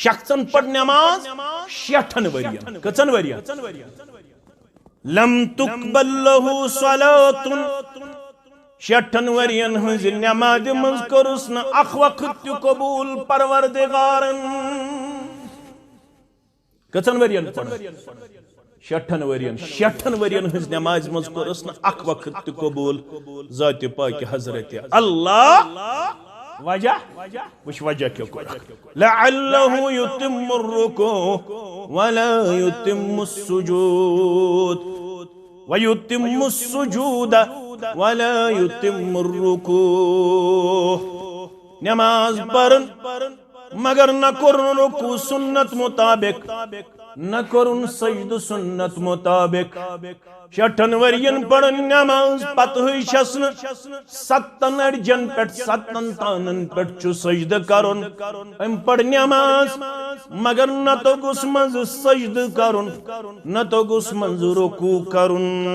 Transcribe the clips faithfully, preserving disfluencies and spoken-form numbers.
شخصن پٔر نماز شیٹھن ؤرین۔ کٔژن ؤرین؟ لم تقبل له صلاة۔ شیٹھن ؤرین ہٕنٛزِ نمازِ منٛز کوٚرُس نہٕ اکھ وقت تہِ قبول پروردگارن۔ کٔژن ؤرین پٔر؟ شیٹھن ؤرین۔ شیٹھن ؤرین ہٕنٛز نمازِ منٛز کوٚرُس نہٕ اکھ وقت تہِ قبول ذاتِ پاکِ حضرت اللہ۔ وجہ؟ وٕچھ وجہ کیٛاہ کوٚرُکھ۔ لعله يتم الركوع ولا يتم السجود، ويتم السجود ولا يتم الركوع۔ نماز پرن مگر نہ کوٚرُن رکوع سنت مطابق، نہ کوٚرُن سجدٕ سنت مطابق۔ شیٹھن ؤرین پٔر نماز، پتہٕ ہٕے چھس نہٕ ستن اڑجن پٮ۪ٹھ، ستن تانن پٮ۪ٹھ چھُ سجدٕ کرُن۔ أمۍ پٔر نماز، مگر نہ توٚگُس منٛزٕ سجدٕ کرُن، نہ توٚگُس منٛزٕ رکوع کرُن۔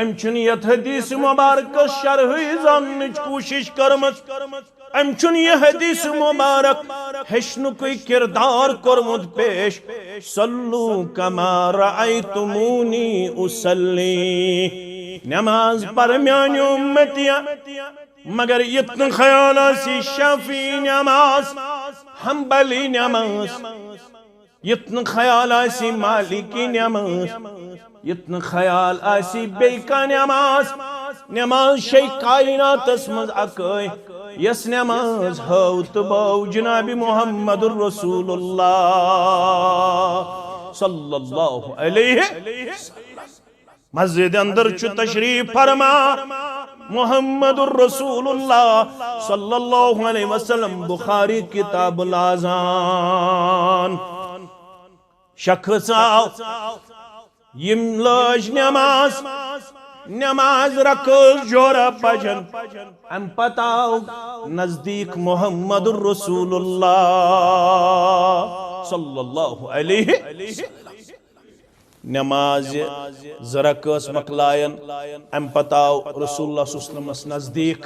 أمۍ چھُنہٕ یتھ حدیث مبارکس شرحٕے زاننٕچ کوٗشش کٔرمٕژ۔ أمۍ چھُنہٕ یہِ حدیث مبارک ہیٚچھنُکُے کردار کوٚرمُت پیش۔ صلوا كما رأيتموني أصلي۔ نماز پر میانہِ اُمتیہ، مگر یُتھ نہٕ خیال آسی شافعی نماز، حنبلی نماز، یُتھ نہٕ خیال آسی مالکی نماز، یُتھ نہٕ خیال آسی بیٚیہِ کانٛہہ نماز۔ نماز چھے کائناتس منٛز اکٲے، یۄس نماز ہٲو تہٕ بٲو جناب محمد رسول اللہ صلی اللہ علیہ۔ مسجد اندر چھُ تشریف فرما محمد رسول اللہ صلی اللہ علیہ وسلم، بخاری کتاب الاذان۔ شخص آو، یم لٲج نماز، نماز رکٲژ جورا پجن۔ ام پتہٕ آو نزدیک محمد رسول اللہ صلی اللہ علیہ۔ نماز زٕ رکٲژ مۄکلایَن، امہِ پتہٕ آو رسول اللہ صلی اللہ علیہ وسلمس نزدیک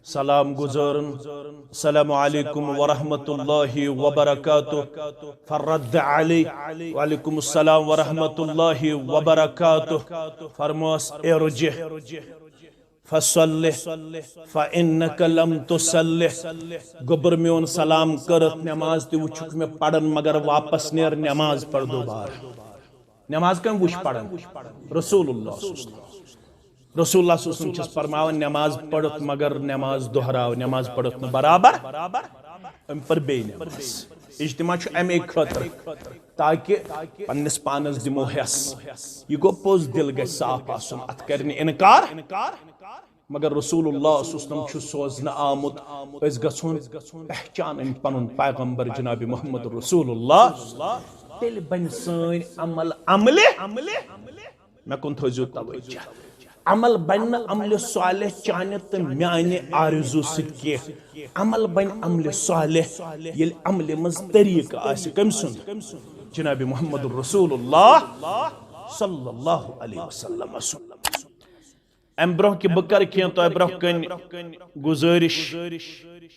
سلام گزارن، السلام علیکم ورحمۃ اللہ وبرکاتہ۔ فرد علی، وعلیکم السلام ورحمۃ اللہ وبرکاتہ۔ فرموس، ارجع فصل فإنك لم تصل۔ گوٚبُر میون سلام کٔرِتھ نماز تہِ وٕچھُکھ مےٚ پران، مگر واپس نیر نماز پَر دوبارٕ۔ نماز کٔمۍ وٕچھ پران؟ رسول اللہ صلی اللہ علیہ وسلم۔ رسول اللہ صلی اللہ علیہ وسلم چھس فرماوان نماز پٔرِتھ مگر نماز دہراو، نماز پٔرِتھ نہٕ برابر۔ أمۍ پٔر بیٚیہِ نماز۔ اجتماع چھُ اَمے خٲطرٕ تاکہ پننِس پانس دِمو حٮ۪س۔ یہِ گوٚو پوٚز، دِل گژھِ صاف آسُن، اتھ کرِ نہٕ انکار۔ مگر رسول اللہ صلی اللہ علیہ وسلم چھُ سوزنہٕ آمُت، أسۍ گژھون پہچانٕنۍ پنُن پیغمبر جناب محمد رسول اللہ۔ تیٚلہِ بنہِ سٲنۍ عمل عملہِ۔ مےٚ کُن تھٲیزیو توجہ۔ عمل بنہِ نہٕ عملِ صالح چانہِ تہٕ میانہِ آرزو سۭتۍ کینٛہہ۔ عمل بنہِ عملِ صالح ییٚلہِ عملہِ منٛز طریٖقہٕ آسہِ۔ کٔمۍ سُنٛد؟ جناب محمد رسول اللہ صلی اللہ علیہ وسلم۔ امہِ برونٛہہ کہِ بہٕ کرٕ کینٛہہ تۄہہِ برونٛہہ کنہِ گُزٲرِش،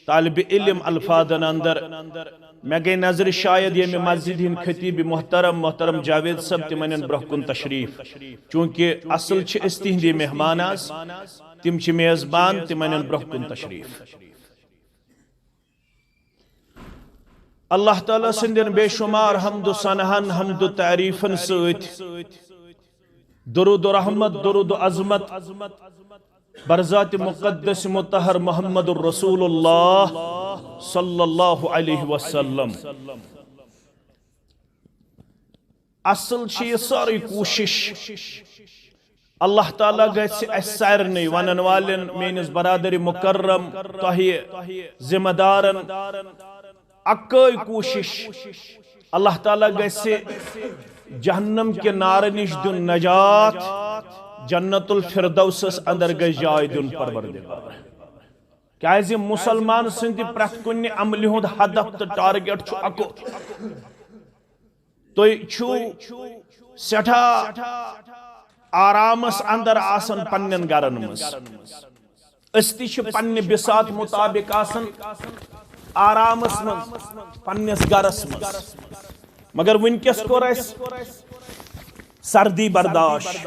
طالب علم الفاظن اندر مےٚ گٔے نظرِ شاید ییٚمہِ مسجد ہٕنٛدۍ خطیب محترم، محترم جاوید صٲب، تِم انن برونٛہہ کُن تشریف، چونکہ اصل چھِ أسۍ تِہنٛدِ مہمان آز، تِم چھِ میزبان، تِم انن برونٛہہ کُن تشریف۔ اللہ تعالیٰ سٕنٛدٮ۪ن بے شمار حمد و ثناہن، حمد و تعریفن سۭتۍ درود و رحمت، درود و عظمت برذات مقدس مطہر محمد رسول اللہ صلی اللہ علیہ وسلم۔ اصل چھِ یہِ سٲرٕے کوٗشِش۔ اللہ تعالیٰ گژھِ اَسہِ سارنٕے ونن والٮ۪ن، میٲنِس برادر مکرم، تۄہہِ ذمہ دارن، اکٲے کوٗشِش، اللہ تعالیٰ گژھِ جہنم کہِ نارٕ نِش دیُن نجات، جنت الفردوسس اندر گژھِ جاے دیُن پروردگار۔ کیازِ مسلمان سٕنٛدِ پرٛٮ۪تھ کُنہِ عملہِ ہُنٛد ہدف تہٕ ٹارگیٹ چھُ اکُے۔ تُہۍ چھِو سٮ۪ٹھاہ آرامس اندر آسان پننٮ۪ن گرن منٛز۔ أسۍ تہِ چھِ پننہِ بساط مطابق آسان، آرامس منٛز، پننِس گرس منٛز۔ مگر وٕنکیٚس کوٚر اَسہِ سردی برداشت۔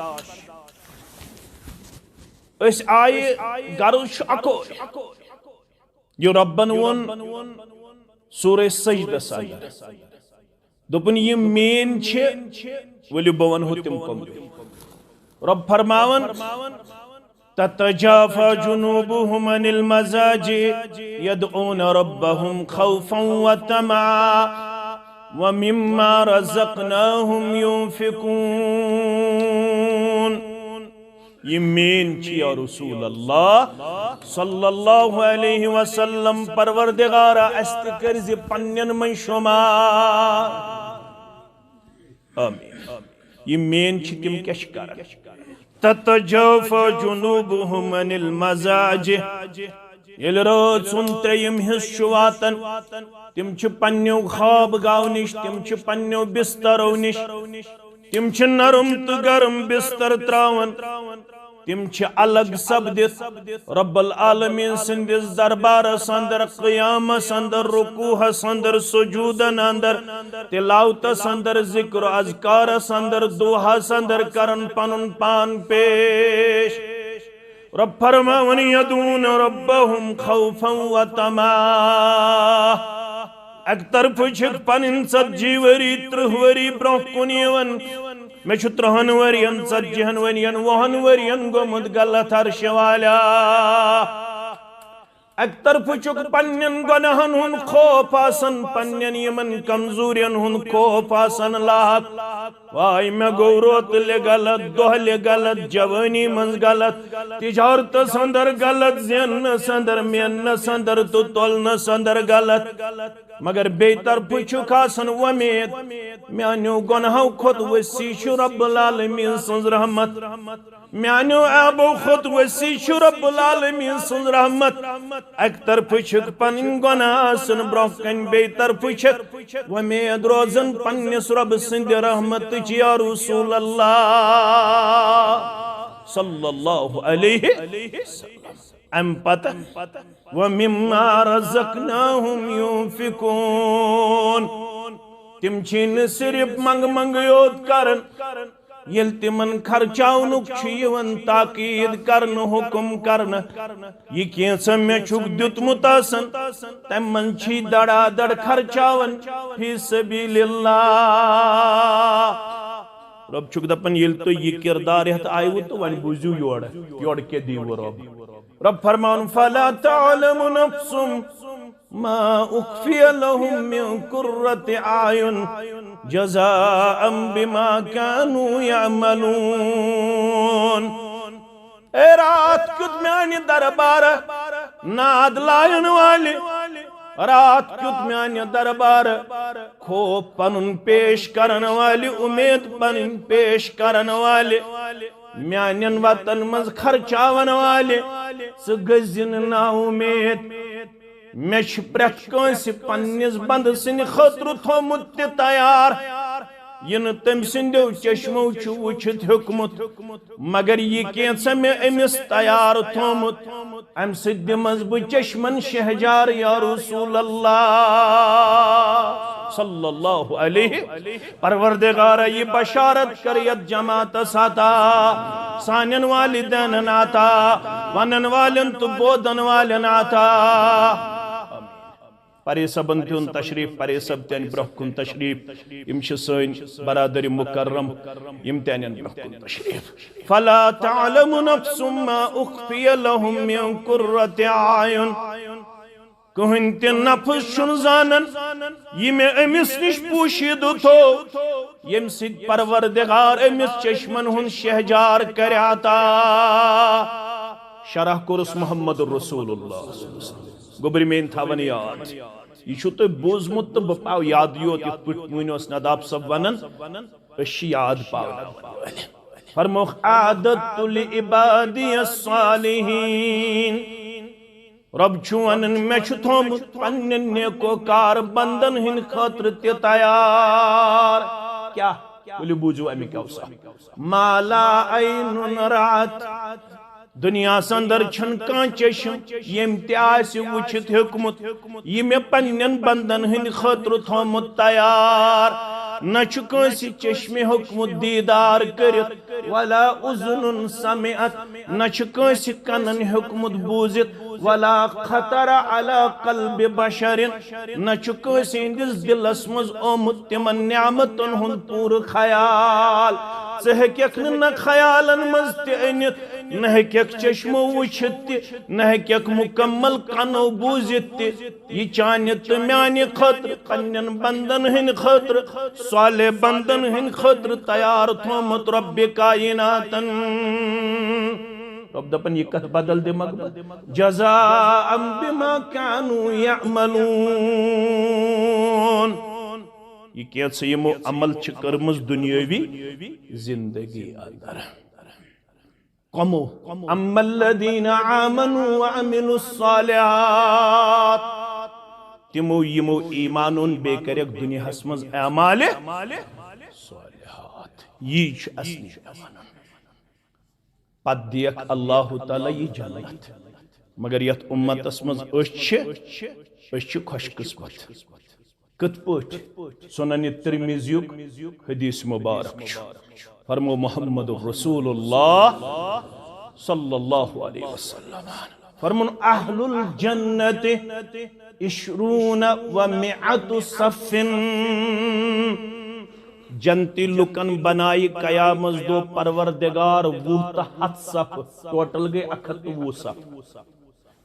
أسۍ آیہِ، غرض چھُ اکوے۔ یہِ رۄبن ووٚن سورہ سجدس اندر، دوٚپُن، یِم میٲنۍ چھِ، ؤلِو بہٕ ونہو تِم کم۔ رۄب فرماوان، تتجافى جنوبهم عن المضاجع يدعون ربهم خوفا وطمعا ومما رزقناهم ينفقون۔ یِم میٲنۍ چھِ یا رسول اللہ صلی اللہ علیہ وسلم، پروردگارا، اَسہِ تہِ کٔرۍ زِ پننٮ۪ن منٛز شمار۔ آمین۔ یِم میٲنۍ چھِ، تِم کیٛاہ چھِ کران؟ تتجافى جنوبهم عن المضاجع۔ ییٚلہِ رٲژ ہُنٛد ترٛیٚیِم حصہٕ چھُ واتان، تِم چھِ پننیو خواب گاہو نِش، تِم چھِ پننیو بسترو نِش، تِم چھِ نرم تہٕ گرم بستر تراوان۔ تِم چھِ الگ سپدِتھ رب العالمین سٕنٛدِس دربارس اندر، قیامس اندر، رکوعس اندر، سجودن اندر، تلاوتس اندر، ذکر و اذکارس اندر، دعاہس اندر کران پنُن پان پیش۔ رب فرماوان، يدعون ربهم خوفا وطمعا۔ اکہِ طرفہٕ چھِکھ پنٕنۍ ژتجی ؤری، ترٕٛہ ؤری برونٛہہ کُن یِوان۔ مےٚ چھُ ترٕٛہن ؤرین، ژتجی ہن ؤرین، وُہن ؤرین گوٚمُت غلط عرشہِ والا۔ اکہِ طرفہٕ چھُکھ پننٮ۪ن گۄناہن ہُنٛد خوف آسان، پننٮ۪ن یِمن کمزورین ہُنٛد خوف آسان لاحق۔ واے، مےٚ گوٚو روتلہِ غلط، دۄہلہِ غلط، جوٲنی منٛز غلط، تجارتس اندر غلط، زیننس اندر، میننس اندر تہٕ تولنس اندر غلط۔ مگر بیٚیہِ طرفہٕ چھُکھ آسان وۄمید، میانیو گۄناہو کھۄتہٕ ؤسیع چھُ رب العالمین سٕنٛز رحمت۔ میانیو عیبو کھۄتہٕ ؤسیع چھُ رب العالمین سٕنٛز رحمت۔ اکہِ طرفہٕ چھِکھ پنٕنۍ گۄناہ آسان برونٛہہ کنہِ، بیٚیہِ طرفہٕ چھِکھ وۄمید روزان پننِس رۄبہٕ سٕنٛدِ رحمتٕچ یا رسول اللہ صلی اللہ علیہ وسلم۔ امہِ پتہٕ، ومما رزقناهم ينفقون۔ تِم چھِ نہٕ صرف منٛگہٕ منٛگہٕ یوت کران، ییٚلہِ تِمن خرچاونُک چھُ یِوان تاکید کرنہٕ، حکم کرنہٕ، یہِ کینٛژھا مےٚ چھُکھ دیُتمُت آسان، تَمہِ منٛز چھِ دڑا دڑ خرچاوان فی سبیل اللہ۔ رۄب چھُکھ دپان، ییٚلہِ تُہۍ یہِ کردار ہٮ۪تھ آیوٕ تہٕ وۄنۍ بوٗزِو یورٕ، یورٕ کیٛاہ دِیوٕ رۄب؟ رۄب فرماوان، فلا تعلم نفس ما أخفي لهم من قرة أعين جزاء بما كانوا يعملون۔ اے راتھ کیُتھ میانہِ دربارٕ ناد لایَن والہِ، راتھ کیُتھ میانہِ دربارٕ خوف پنُن پیش کرن والہِ، اُمید پنٕنۍ پیش کرن والہِ، میانٮ۪ن وتن منٛز خرچاون والہِ، ژٕ گٔژھۍ زِ نہٕ نا اُمید۔ مےٚ چھِ پرٛٮ۪تھ کٲنٛسہِ پننِس بندٕ سٕنٛدِ خٲطرٕ تھوٚومُت تہِ تیار، یہِ نہٕ تٔمۍ سٕنٛدیو چشمو چھُ وٕچھِتھ ہیوٚکمُت، مگر یہِ کینٛژھا مےٚ أمِس تیار تھوٚومُت، امہِ سۭتۍ دِمس بہٕ چشمن شہجار یا رسول اللہ صلی اللہ علیہ۔ پروردگارا، یہِ بشارت کر یتھ جماعتس عطا، سانٮ۪ن والدینن عطا، ونن والٮ۪ن تہٕ بوزن والٮ۪ن عطا۔ پرے صٲبن تہِ اوٚن تشریف، پرے صٲب تہِ انہِ برونٛہہ کُن تشریف۔ یِم چھِ سٲنۍ برادر مکرم، یِم تہِ انن برونٛہہ کُن تشریف۔ فلا تعلم نفس ما أخفي لهم من قرة أعين۔ کٕہٕنۍ تہِ نفس چھُنہٕ زانان یہِ مےٚ أمِس نِش پوشیدٕ تھوو، ییٚمہِ سۭتۍ پروردگار أمِس چشمن ہُنٛد شہجار کرِ عطا۔ شرح کوٚرُس محمد رسول اللہ۔ گوٚبرۍ میٲنۍ تھاوان یاد، یہِ چھُو تۄہہِ بوٗزمُت تہٕ بہٕ پاو یاد یوت، یِتھ پٲٹھۍ وٕنۍ اوس نداب صٲب ونان، أسۍ چھِ یاد پاونہٕ وٲلۍ۔ فرمووُکھ، أعددت لعبادي الصالحين۔ رۄب چھُ ونان، مےٚ چھُ تھوٚومُت پننٮ۪ن نیکوکار بندن ہٕنٛدِ خٲطرٕ تہِ تیار۔ کیٛاہ؟ ؤلِو بوٗزِو اَمیُک اوصاف۔ ما لا عين رأت۔ دنیاہس اندر چھنہٕ کانٛہہ چشم ییٚمۍ تہِ آسہِ وٕچھِتھ ہیوٚکمُت، یہِ مےٚ پننٮ۪ن بندن ہٕنٛدِ خٲطرٕ تھوٚومُت تیار۔ نہ چھُ کٲنٛسہِ چشمہِ ہیوٚکمُت دیٖدار کٔرِتھ، ولا اذن سمعت، نہ چھُ کٲنٛسہِ کنن ہیوٚکمُت بوٗزِتھ، ولا خطر علی قلب بشر، نہ چھُ کٲنٛسہِ ہٕنٛدِس دِلس منٛز آمُت تِمن نعمتن ہُنٛد پوٗرٕ خیال۔ ژٕ ہیٚککھ نہٕ نہ خیالن منٛز تہِ أنِتھ، نہ ہیٚککھ چشمو وٕچھِتھ تہِ، نہ ہیٚککھ مکمل کنو بوٗزِتھ تہِ۔ یہِ چانہِ تہٕ میانہِ خٲطرٕ، پننٮ۪ن بندن ہٕنٛدِ خٲطرٕ، صالح بندن ہٕنٛدِ خٲطرٕ تیار تھوٚومُت رۄبِ کائناتن۔ رۄب دپان، یہِ کتھ بدل دِمکھ بہٕ؟ جزاء بما كانوا يعملون۔ یہِ کینٛژھ یِمو عمل چھِ کٔرمٕژ دُنیٲوی زندگی اندر۔ کمو؟ اما الذين آمنوا وعملوا الصالحات۔ تِمو یِمو ایمان اوٚن، بیٚیہِ کٔرِکھ دُنیاہس منٛز اعمالِ صالحات۔ یی چھُ اصلی ایمان۔ پتہٕ دِیَکھ اللہ تعالیٰ یہِ جنت۔ مگر یتھ امتس منٛز أسۍ چھِ، أسۍ چھِ خوش قسمت۔ کِتھ پٲٹھۍ؟ سنن ترمذیُک حدیث مبارک چھُ۔ فرمو محمد رسول اللہ صلی اللہ علیہ وسلم۔ فرمون، اہل الجنت عشرون و مئۃ صف۔ جنتی لُکن بنایہِ قیامت دۄہ پروردگار وُہ تہٕ ہتھ صف، ٹوٹل گٔے اکھ ہتھ تہٕ وُہ صف۔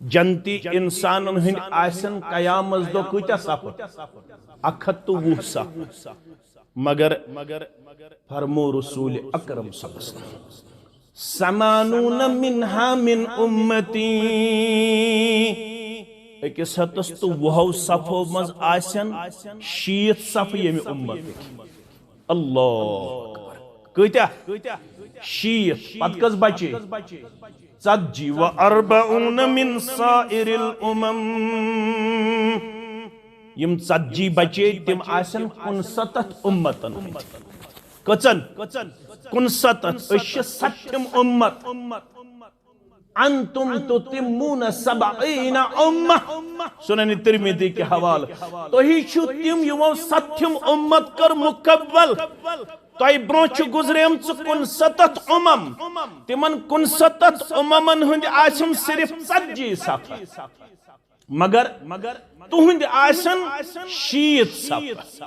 جنتی انسانن ہٕنٛدۍ آسن قیامت دۄہ کۭتیاہ صف؟ اکھ ہتھ تہٕ وُہ صف۔ مگر فرمو رسول اکرم صلی اللہ علیہ وسلم، ثمانون منها من امتی، أکِس ہتس تہٕ وُہو صفو منٛز آسن شیٖتھ صف ییٚمہِ امتٕکۍ۔ اللہ اکبر۔ کۭتیاہ؟ شیٖتھ۔ پتہٕ کٔژ بچے؟ ژتجی۔ و اربعون من سائر الامم۔ یِم ژتجی بچے، تِم آسن کُنستتھ امتن ہٕنٛدۍ۔ کٔژن؟ کُنستتھ۔ أسۍ چھِ ستتھِم امت۔ انتم تتمون سبعین امہ۔ سنن ترمذی کہِ حوالہٕ، تُہی چھِو تِم، یِمو ستتھِم امت کٔر مکمل۔ تۄہہِ برونٛہہ چھِ گُزریمژٕ کُنستتھ امم۔ تِمن کُنستتھ اممن ہٕنٛدۍ آسن صرف ژتجی صف۔ مگر تُہٕنٛدۍ آسن شیٖتھ صف۔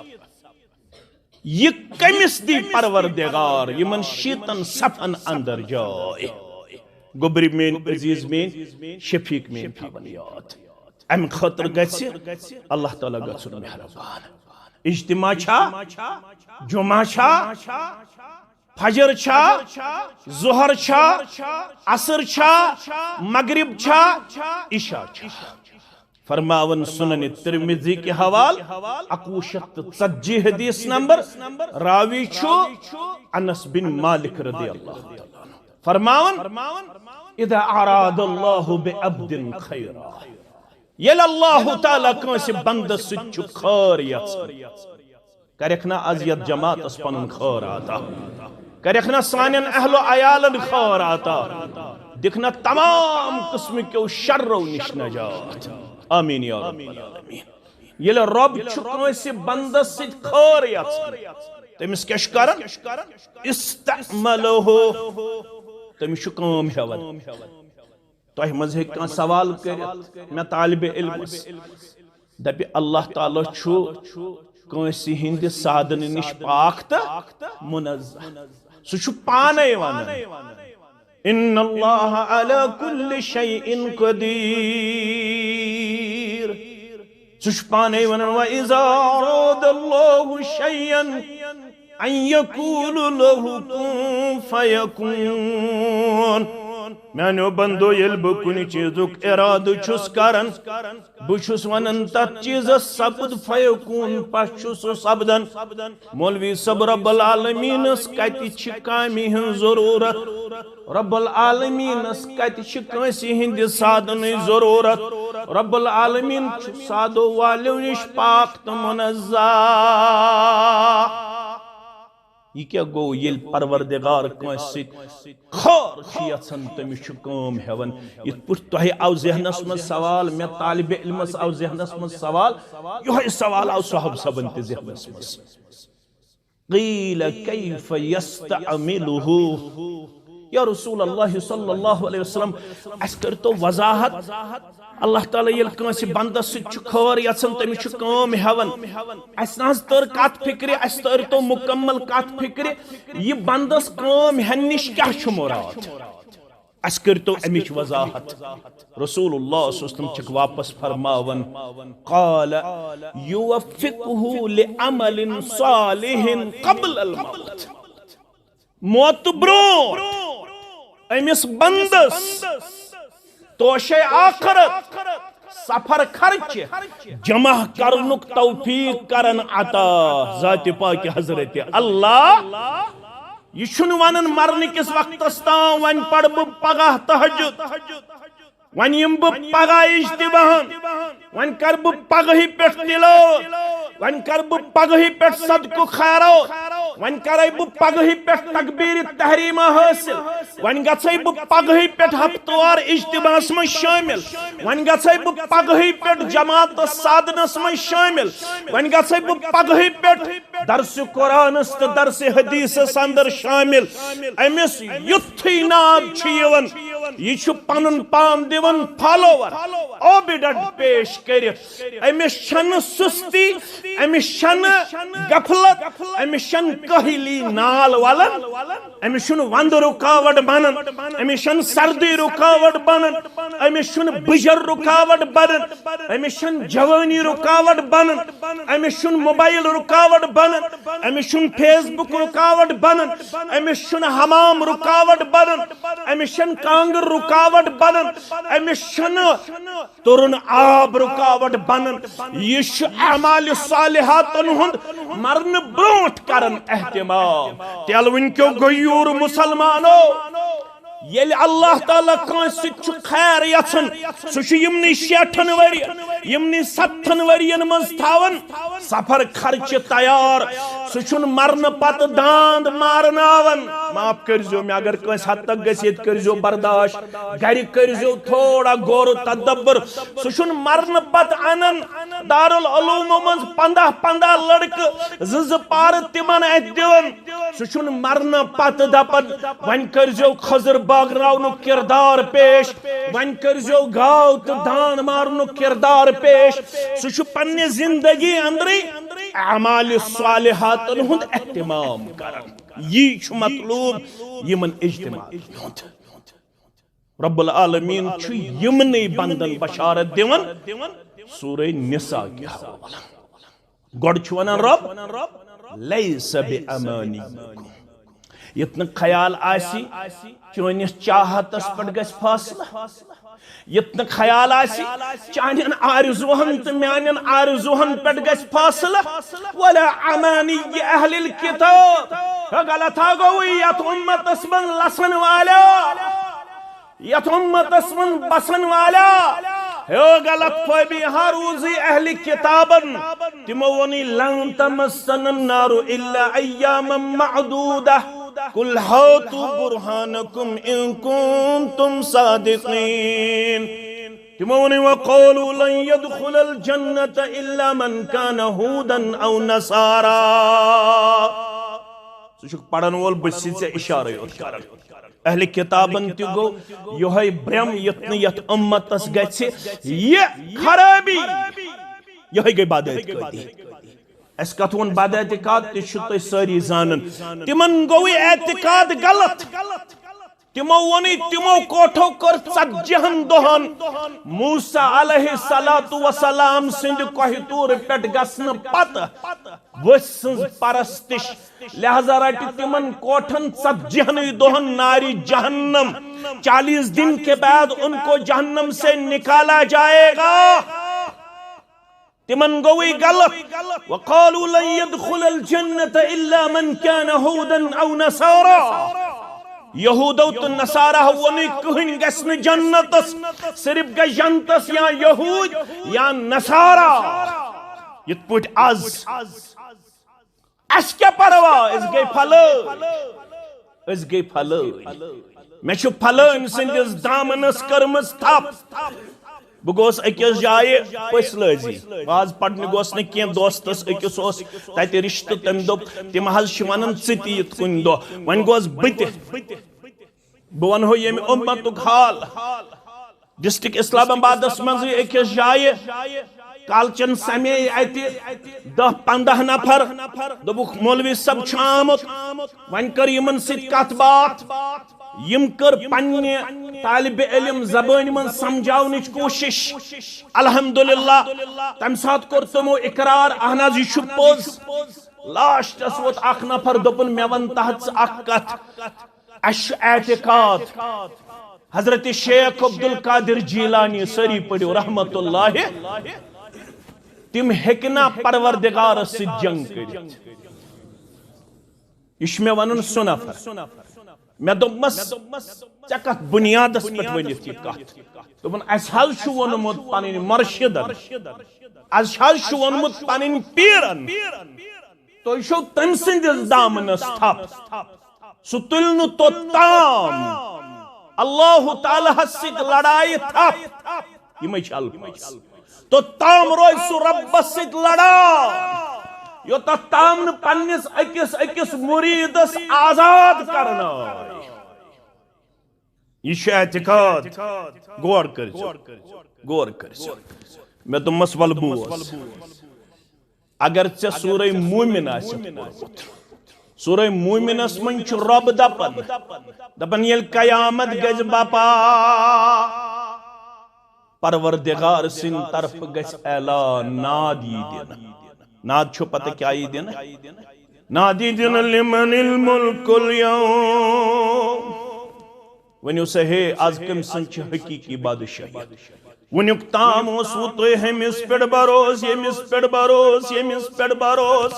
یہِ کٔمِس دی پروردگار یِمن شیٖتن صفن اندر جاے؟ گوٚبرِ میٲنۍ، عزیز میٲنۍ، شفیق میٲنۍ تھاوان یاد۔ امہِ خٲطرٕ گژھِ اللہ تعالیٰ گژھُن مہربان۔ اجتماع چھا؟ جمعہ چھا؟ فجر چھا؟ ظہر چھا؟ عصر چھا؟ مغرب چھا؟ عشاء چھا؟ فرماون سنن ترمذی کہِ حوالہٕ، اکوُہ شیٚتھ تہٕ ژتجی حدیث نمبر، راوی چھُ انس بن مالک رضی اللہ تعالیٰ عنہ۔ فرماون، اذا اراد اللہ بعبد خیرا، ییٚلہِ اللہ تعالیٰ کٲنٛسہِ بندس سۭتۍ چھُ خٲر یژھان، کرکھ نا از یتھ جماعتس پنُن خٲر عطا، کرکھ نا سانٮ۪ن اہل و عیالن خٲر عطا، دِکھ نا تمام قسمہٕ کیو شرو نِش نجات۔ آمین یا رب العالمین۔ ییٚلہِ رۄب چھُ کٲنٛسہِ بندس سۭتۍ خٲر یژھان، تٔمِس کیٛاہ چھُ کران؟ استعملہ، تٔمِس چھُ کٲم ہٮ۪وان۔ تۄہہِ منٛز ہیٚکہِ کانٛہہ سوال کٔرِتھ مےٚ طالبِ علمس، دپہِ، اللہ تعالیٰ چھُ کٲنٛسہِ ہٕنٛدِ سادنہٕ نِش پاک تہٕ منزہ۔ سُہ چھُ پانے ونان، ان اللہ علی کل شیء قدیر۔ سُہ چھُ پانے ونان، و اذا اراد اللہ شیئا ان یقول لہ کن فیکون۔ میانیو بندو، ییٚلہِ بہٕ کُنہِ چیٖزُک ارادٕ چھُس کران، بہٕ چھُس ونان تتھ چیٖزس سپد فیکون، پس چھُ سُہ سپدان۔ مولوی صٲب، رب العالمینس کتہِ چھِ کامہِ ہٕنٛز ضروٗرت؟ رب العالمینس کتہِ چھِ کٲنٛسہِ ہٕنٛدِ سادنٕچ ضروٗرت؟ رب العالمین چھُ سادو والیو نِش پاک تہٕ منزہ۔ یہِ کیٛاہ گوٚو؟ ییٚلہِ پروردگار کٲنٛسہِ سۭتۍ خٲر چھُ یژھان، تٔمِس چھُ کٲم ہٮ۪وان۔ یِتھ پٲٹھۍ تۄہہِ آو ذہنس منٛز سوال، مےٚ طالبِ علمس آو ذہنس منٛز سوال، یِہوٚے سوال آو صحابہٕ صٲبن تہِ ذہنس منٛز۔ قیل کیف یستعملہ؟ یا رسول اللہ صلی اللہ علیہ وسلم، اَسہِ کٔرۍتو وضاحت، اللہ تعالیٰ ییٚلہِ کٲنٛسہِ بندس سۭتۍ چھُ خٲر یژھان، تٔمِس چھُ کٲم ہٮ۪وان۔ اَسہِ نہ حظ تٔر کتھ فکرِ، اَسہِ تٔر تو مکمل کتھ فکرِ، یہِ بندس کٲم ہٮ۪نہٕ نِش کیٛاہ چھُ مراد؟ اَسہِ کٔرۍتو اَمِچ وضاحت۔ رسول اللہ صلی اللہ علیہ وسلم چھِکھ واپس فرماوان، قال یوفقہ لعمل صالح قبل الموت۔ موتہٕ برونٛٹھ أمِس بندس توشے آخرت سفر خرچہ جمع کرنُک توفیق کرن عطا ذاتِ پاکِ حضرت اللہ۔ یہِ چھُنہٕ ونان مرنہٕ کِس وقتس تام وۄنۍ پرٕ بہٕ پگاہ تہجد، وۄنۍ یِمہٕ بہٕ پگاہ اجتماعن، وۄنۍ کرٕ بہٕ پگہٕے پٮ۪ٹھ تلاوت، وۄنۍ کرٕ بہٕ پگہٕے پٮ۪ٹھ صدقہٕ خیرات، وۄنۍ کرے بہٕ پگہٕے پٮ۪ٹھ تکبیرِ تحریمہ حٲصِل، وۄنۍ گژھے بہٕ پگہٕے پٮ۪ٹھ ہفتہٕ وار اجتماعس منٛز شٲمِل، وۄنۍ گژھے بہٕ پگہٕے پٮ۪ٹھ جماعتس سادنس منٛز شٲمِل، وۄنۍ گژھے بہٕ پگہٕے پٮ۪ٹھ درسِ قرآنس تہٕ درسِ حدیثس اندر شٲمِل۔ أمِس یُتھُے ناد چھُ یِوان، یہِ چھُ پنُن پان دِوان فالوور، اوبیڈنٹ پیش کٔرِتھ۔ أمِس چھنہٕ سُستی، أمِس چھنہٕ غفلت، أمِس چھنہٕ کٲہلی نال ولان، أمِس چھُنہٕ ونٛدٕ رُکاوٹ بنان، أمِس چھنہٕ سردی رُکاوٹ بنان، أمِس چھُنہٕ بُجر رُکاوٹ بنان، أمِس چھنہٕ جوٲنی رُکاوٹ بنان، أمِس چھُنہٕ موبایل رُکاوٹ بنان، أمِس چھُنہٕ فیس بُک رُکاوٹ بنان، أمِس چھُنہٕ حمام رُکاوٹ بنان، أمِس چھنہٕ کانٛگٕر رُکاوٹ بنان، أمِس چھُنہٕ تُرُن آب رُکاوٹ بنان۔ یہِ چھُ اعمال صالحاتن ہُنٛد مرنہٕ برونٛٹھ کران اہتمام۔ تیلہٕ وٕنۍ کیو غیور مسلمانو، ییٚلہِ اللہ تعالیٰ کٲنٛسہِ سۭتۍ چھُ خیر یژھان، سُہ چھُ یِمنٕے شیٹھن ؤرین، یِمنٕے ستتھن ؤرین منٛز تھاوان سفر خرچہِ تیار۔ سُہ چھُنہٕ مرنہٕ پتہٕ داند مارناوان۔ معاف کٔرۍزیو مےٚ، اگر کٲنٛسہِ حد تک گژھِ، ییٚتہِ کٔرۍزیو برداشت، گرِ کٔرۍزیو تھوڑا غور و تدبر۔ سُہ چھُنہٕ مرنہٕ پتہٕ انان دارالعلومو منٛز پنداہ پنداہ لڑکہٕ، زٕ زٕ پارٕ تِمن اتھِ دِوان۔ سُہ چھُنہٕ مرنہٕ پتہٕ دپان، وۄنۍ کٔرۍزیو خضر بٲگراونُک کردار پیش، وۄنۍ کٔرۍزیو گاو تہٕ دان مارنُک کردار پیش۔ سُہ چھُ پننہِ زندگی اندرٕے اعمال صالحاتن ہُنٛد اہتمام کران۔ یی چھُ مطلوب یِمن اجتماعن ہُنٛد۔ رب العالمین چھُ یِمنٕے بندن بشارت دِوان سورہ نساء کہِ حوالہٕ۔ گۄڈٕ چھُ ونان رب، لیس بامانیکم، یُتھ نہٕ خیال آسہِ چٲنِس چاہتس پٮ۪ٹھ گژھِ فٲصلہٕ، یُتھ نہٕ خیال آسہِ چانٮ۪ن آرزوہن تہٕ میانٮ۪ن آرزوہن پٮ۪ٹھ گژھِ فٲصلہٕ، ولا امانی اہل الکتاب۔ ہے غلط ہا گوٚوٕے یتھ امتس منٛز لسن والیو، یتھ امتس منٛز بسن والیو۔ ہے غلط فہمی ہا روٗزٕے اہل کتابن۔ تِمو ووٚنُے، لن تمسنا النار الا ایاما معدودہ۔ قل هاتوا برهانكم إن كنتم صادقين۔ تِمو ووٚن، وقالوا لن يدخل الجنة إلا من كان هودا أو نصارى۔ ژٕ چھُکھ پرن وول، بہٕ چھُسے ژےٚ اشارے یوت کران۔ اہل کتابن تہِ گوٚو یِہوٚے برٛم، یُتھ نہٕ یتھ امتس گژھِ یہِ خرٲبی۔ یِہوٚے گٔے بدعت قٲدی۔ اسہِ کتھ ووٚن بدعت اعتقاد، تہِ چھِو تُہۍ سٲری زانان۔ تِمن گوٚوٕے اعتقاد غلط۔ تِمو ووٚنُے، تِمو کوٹھو کٔر ژتجی ہن دۄہن موسیٰ علیہ الصلوۃ والسلام سٕنٛدِ کوہِ طور پٮ۪ٹھ گژھنہٕ پتہٕ ؤسۍ سٕنٛز پرستش۔ لہذا رٹہِ تِمن کوٹھن ژتجی ہنٕے دۄہن نارِ جہنم۔ چالیس دن کے بعد ان کو جہنم سے نکالا جائے گا۔ تِمن گوٚوٕے غلط۔ وقالوا لن يدخل الجنة إلا من كان هودا أو نصارى۔ یہودو تہٕ نصارہ ووٚنُے، کٕہٕنۍ گژھِ نہٕ جنتس، صرف گژھِ جنتس یا یہود یا نصارہ۔ یِتھ پٲٹھۍ از اسہِ کیٛاہ پرواہ، أسۍ گٔے پھلٲنۍ، أسۍ گٔے پھلٲنۍ۔ مےٚ چھُ پھلٲنۍ سٕنٛدِس دامنس کٔرمٕژ تھپھ۔ بہٕ گوس أکِس جایہِ پٔژھۍ لٲزی، واز پرنہِ گوس نہٕ کینٛہہ، دوستس أکِس اوس تتہِ رشتہٕ، تٔمۍ دوٚپ، "تِم حظ چھِ ونان ژٕ تہِ یِتھ کُنہِ دۄہ۔" وۄنۍ گوس بہٕ تہِ۔ بہٕ ونہو ییٚمہِ اُمتُک حال۔ ڈسٹرکٹ اسلام آبادس منٛزٕے أکِس جایہِ کالچن سمے اتہِ دَہ پنٛداہ نفر۔ دوٚپُکھ، "مولوی صٲب چھُ آمُت۔" وۄنۍ کٔر یِمن سۭتۍ کتھ باتھ۔ یِم کٔر پننہِ طالب علم زبٲنۍ منٛز سمجھاونٕچ کوٗشش۔ الحمدللہ، تمہِ ساتہٕ کوٚر تِمو اقرار، "اہن حظ، یہِ چھُ پوٚز۔" لاسٹس ووت اکھ نفر، دوٚپُن، "مےٚ ون تحت ژٕ اکھ کتھ۔ اسہِ چھُ اعتقاد حضرت شیخ عبدالقادر جیلانی، سٲری پٔرِو، رحمت اللہ، تِم ہیٚکہِ نا پروردگارس سۭتۍ جنگ کٔرِتھ۔ یہِ چھُ مےٚ ونُن سُہ نفر۔" مےٚ دوٚپمس، "ژےٚ کتھ بُنیادس پٮ۪ٹھ ؤنِتھ یہِ کتھ؟" دوٚپُن، "اسہِ حظ چھُ ووٚنمُت پنٕنۍ مرشدن، اسہِ حظ چھُ ووٚنمُت پنٕنۍ پیرن، تُہۍ چھِو تٔمۍ سٕنٛدِس دامنس تھپھ۔ سُہ تُلہِ نہٕ توٚتام۔ اللہ تعالیٰ ہس سۭتۍ لڑایہِ تھپھ۔" یِمے چھِ الفاظ۔ "توٚتام روزِ سُہ رۄبس سۭتۍ لڑان، یوٚتتھ تام نہٕ پننِس أکِس أکِس مُریٖدس آزاد کرنٲے۔" یہِ چھُ اعتقاد۔ غور کٔرۍزیو، غور کٔرۍزیو۔ مےٚ دوٚپمس، "ولہٕ بوز، اگر ژےٚ سورہ مومن آسہِ پوٚرمُت، سورہ مومنس منٛز چھُ رۄب دپان، دپان، ییٚلہِ قیامت گژھِ بپا، پروردگار سٕنٛدِ طرفہٕ گژھِ اعلان، ناد یی دِنہٕ۔" ناد چھُ پتہ کیٛاہ یی دِنہٕ؟ ناد یی دِنہٕ، "لمن الملک الیوم۔" ؤنِو سا، ہے، از کٔمۍ سٕنٛز چھِ حقیٖقی بادشاہی؟ وُنیُک تام اوسوٕ تُہۍ ہُمِس پٮ۪ٹھ بروس، ییٚمِس پٮ۪ٹھ بروس، ییٚمِس پٮ۪ٹھ بروس۔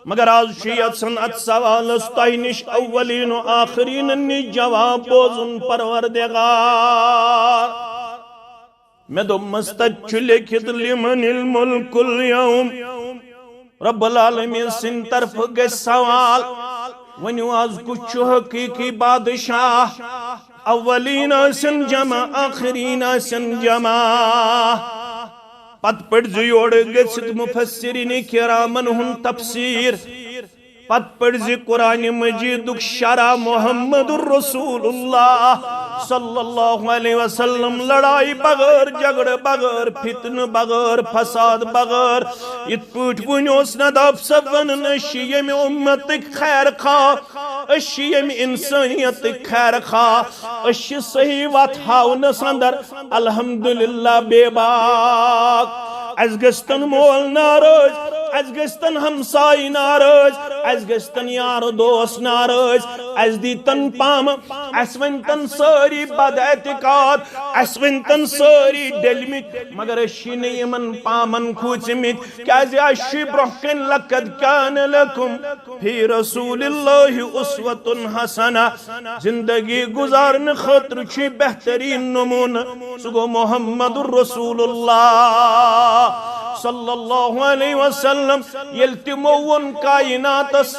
مگر از چھُ یژھان اتھ سوالس تۄہہِ نِش اولین و آخرین نِش جواب بوزُن، پروردگار۔ مےٚ دوٚپمس، تتہِ چھُ لیکھِتھ، "لمن الملک الیوم۔" رب العالمین سٕنٛدِ طرفہٕ گژھِ سوال، ؤنِو، از کُس چھُ حقیٖقی بادشاہ؟ اولین ٲسِن جمع، آخرین ٲسِن جمع۔ پتہٕ پٔرۍزِ یورٕ گٔژھِتھ مفسرین کرامن ہُنٛد تفسیر۔ پتہٕ پٔرۍزِ قرآن مجیدُک شرح محمد رسول اللہ صلی اللہ علیہ وسلم، لڑائی بغٲر، جھگڑٕ بغٲر، فتنہٕ بغٲر، فساد بغٲر۔ یِتھ پٲٹھۍ وُنہِ اوس نداب صٲب ونان، أسۍ چھِ ییٚمہِ اُمتٕکۍ خیر خواہ، أسۍ چھِ ییٚمہِ انسٲنیتٕکۍ خیر خواہ، أسۍ چھِ صحیح وتھ ہاونس اندر الحمدللہ بے باک۔ اسہِ گژھِ تن مول ناراض، اسہِ گژھِ تن ہمساے ناراض، اسہِ گژھِ تن یار دوس ناراض، اسہِ دی تن پامہٕ، اسہِ ؤنۍ تن سٲری بد اعتقاد، اسہِ ؤنۍ تن سٲری ڈٔلۍ مٕتۍ، مگر أسۍ چھِ نہٕ یِمن پامن کھوٗژمٕتۍ، کیازِ اسہِ چھُ برونٛہہ کنہِ لقد کان لکم فی رسول اللہ اسوۃ حسنہ۔ زندگی گزارنہٕ خٲطرٕ چھُ بہترین نمونہٕ، سُہ گوٚو محمد رسول اللہ صلی اللہ علیہ وسلم۔ ییٚلہِ تِمو ووٚن کائناتس،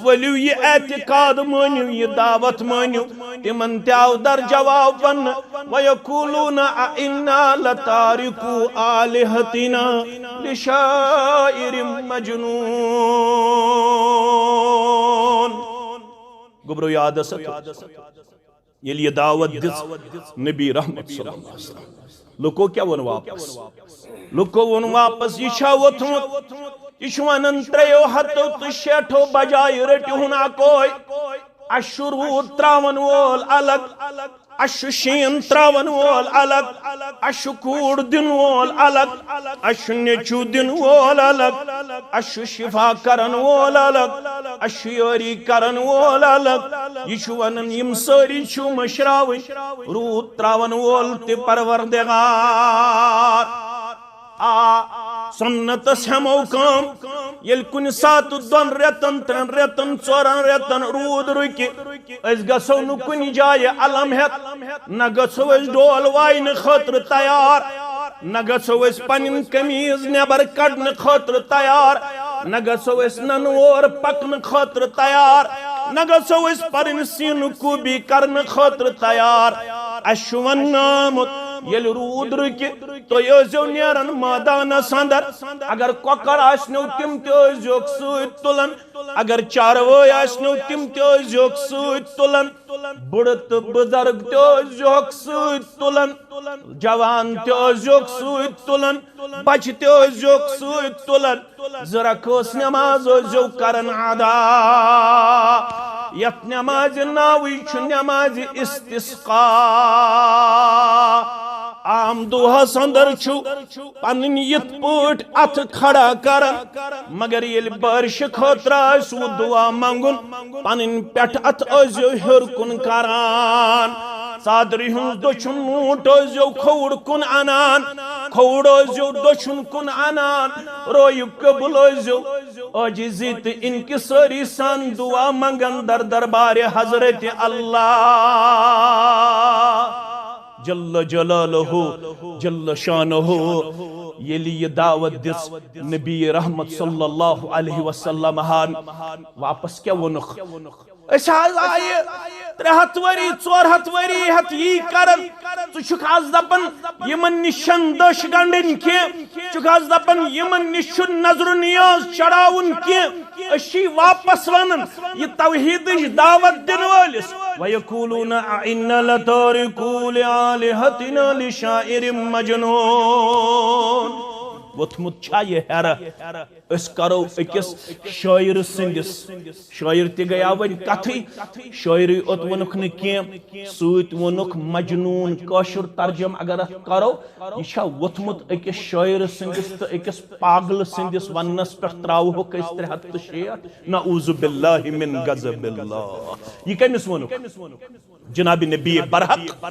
ؤلِو یہِ اعتقاد مٲنِو، یہِ دعوت مٲنِو، تِمن تہِ آو در جواب وننہٕ، وَيَقُولُونَ أَإِنَّا لَتَارِكُو آلِهَتِنَا لِشَاعِرٍ مَجْنُونٍ۔ گوٚبرو یاد ٲسا تۄہہِ؟ ییٚلہِ یہِ دعوت دِژ نبی رحمت صلی اللہ علیہ وسلم، لُکو کیٛاہ ووٚن واپس؟ لُکو ووٚن واپس، یہِ چھا ووٚتھمُت؟ یہِ چھُ ونان، ترٛیٚیو ہتو تہٕ شیٹھو بجایہِ رٔٹِہُن اکوے۔ اسہِ چھُ روٗد تراون وول الگ، اسہِ چھُ شیٖن تراون وول الگ، اسہِ چھُ کوٗر دِنہٕ وول الگ، اسہِ چھُ نیٚچوٗ دِنہٕ وول الگ، اسہِ چھُ شفا کرن وول الگ، اسہِ چھُ یٲری کرن وول الگ۔ یہِ چھُ ونان، یِم سٲری چھِو مٔشراوٕنۍ، روٗد تراون وول تہِ پروردگار۔ آ، سنتس ہٮ۪مو کٲم۔ ییٚلہِ کُنہِ ساتہٕ دۄن رٮ۪تن، ترٛٮ۪ن رٮ۪تن، ژورن رٮ۪تن روٗد رُکہِ، أسۍ گژھو نہٕ کُنہِ جایہِ علم ہٮ۪تھ، نہ گژھو أسۍ ڈول واینہٕ خٲطرٕ تیار، نہ گژھو أسۍ پنٕنۍ قمیٖض نٮ۪بر کڑنہٕ خٲطرٕ تیار۔ نہ گژھو أسۍ ننہٕ وور پکنہٕ خٲطرٕ تیار، نہ گژھو أسۍ پنٕنۍ سیٖنہٕ کوٗبی کرنہٕ خٲطرٕ تیار۔ اسہِ چھُ وننہٕ آمُت، ییٚلہِ روٗد رُکہِ، تُہۍ ٲسۍزیو نیران مٲدانس اندر۔ اگر کۄکر آسنو، تِم تہِ ٲسۍزیوکھ سۭتۍ تُلان۔ اگر چاروٲے آسنو، تِم تہِ ٲسۍزیوکھ سۭتۍ تُلان۔ بُڑٕ تہٕ بُزرگ تہِ ٲسۍزیوکھ سۭتۍ تُلان۔ جوان تہِ ٲسۍزیوکھ سۭتۍ تُلان۔ بچہِ تہِ ٲسۍزیوکھ سۭتۍ تُلان۔ زٕ رکٲژ نماز ٲسۍزیو کران ادا۔ یتھ نمازِ ناوٕے چھُ نمازِ استسقا۔ عام دۄہس اندر چھُ پنٕنۍ یِتھ پٲٹھۍ اتھٕ کھڑا کران، مگر ییٚلہِ بارشہِ خٲطرٕ آسہِ وۄنۍ دُعا منٛگُن، پنٕنۍ پٮ۪ٹھ اتھٕ ٲسۍزیو ہیوٚر کُن کران۔ ژادرِ ہُنٛد دٔچھُن نوٗٹ ٲسۍزیو کھووُر کُن انان، کھووُر ٲسۍزیو دٔچھُن کُن انان، رویہِ قبل ٲسۍزیو عاجزی تہٕ انکسٲری سان دُعا منٛگان در دربارِ حضرت اللہ جل جلالہ، جل شانہ۔ ییٚلہِ یہِ دعوت دِژ نبی رحمت صلی اللہ علیہ وسلم ہن، واپس کیٛاہ ووٚنُکھ؟ أسۍ حظ آیہِ ترٛےٚ ہتھ ؤری، ژور ہتھ ؤری ہٮ۪تھ یی کران۔ ژٕ چھُکھ از دپان یِمن نِش چھَنہٕ دٔچھ گنڈٕنۍ کینٛہہ، ژٕ چھُکھ از دپان یِمن نِش چھُ نظر و نیاز چڑاوُن کینٛہہ۔ أسۍ چھِ واپس ونان یہِ توحیدٕچ دعوت دِنہٕ وٲلِس، وَيَقُولُونَ أَئِنَّا لَتَارِكُو آلِهَتِنَا لِشَاعِرٍ مَجْنُونٍ۔ ووٚتھمُت چھا یہِ ہیرٕ؟ أسۍ کرو أکِس شٲعر سٕنٛدِس، شٲعر تہِ گٔیاو وۄنۍ کتھٕے، شٲعرٕے یوت ووٚنُکھ نہٕ کینٛہہ، سۭتۍ ووٚنُکھ مجنون۔ کٲشُر ترجمہٕ اگر اتھ کرو، یہِ چھا ووٚتھمُت أکِس شٲعر سٕنٛدِس تہٕ أکِس پاگلہٕ سٕنٛدِس وننس پٮ۪ٹھ تراوہوکھ أسۍ ترٛےٚ ہتھ تہٕ شیٹھ؟ نعوذ باللہ من غضب اللہ۔ یہِ کٔمِس ووٚنُکھ؟ جناب نبی برحق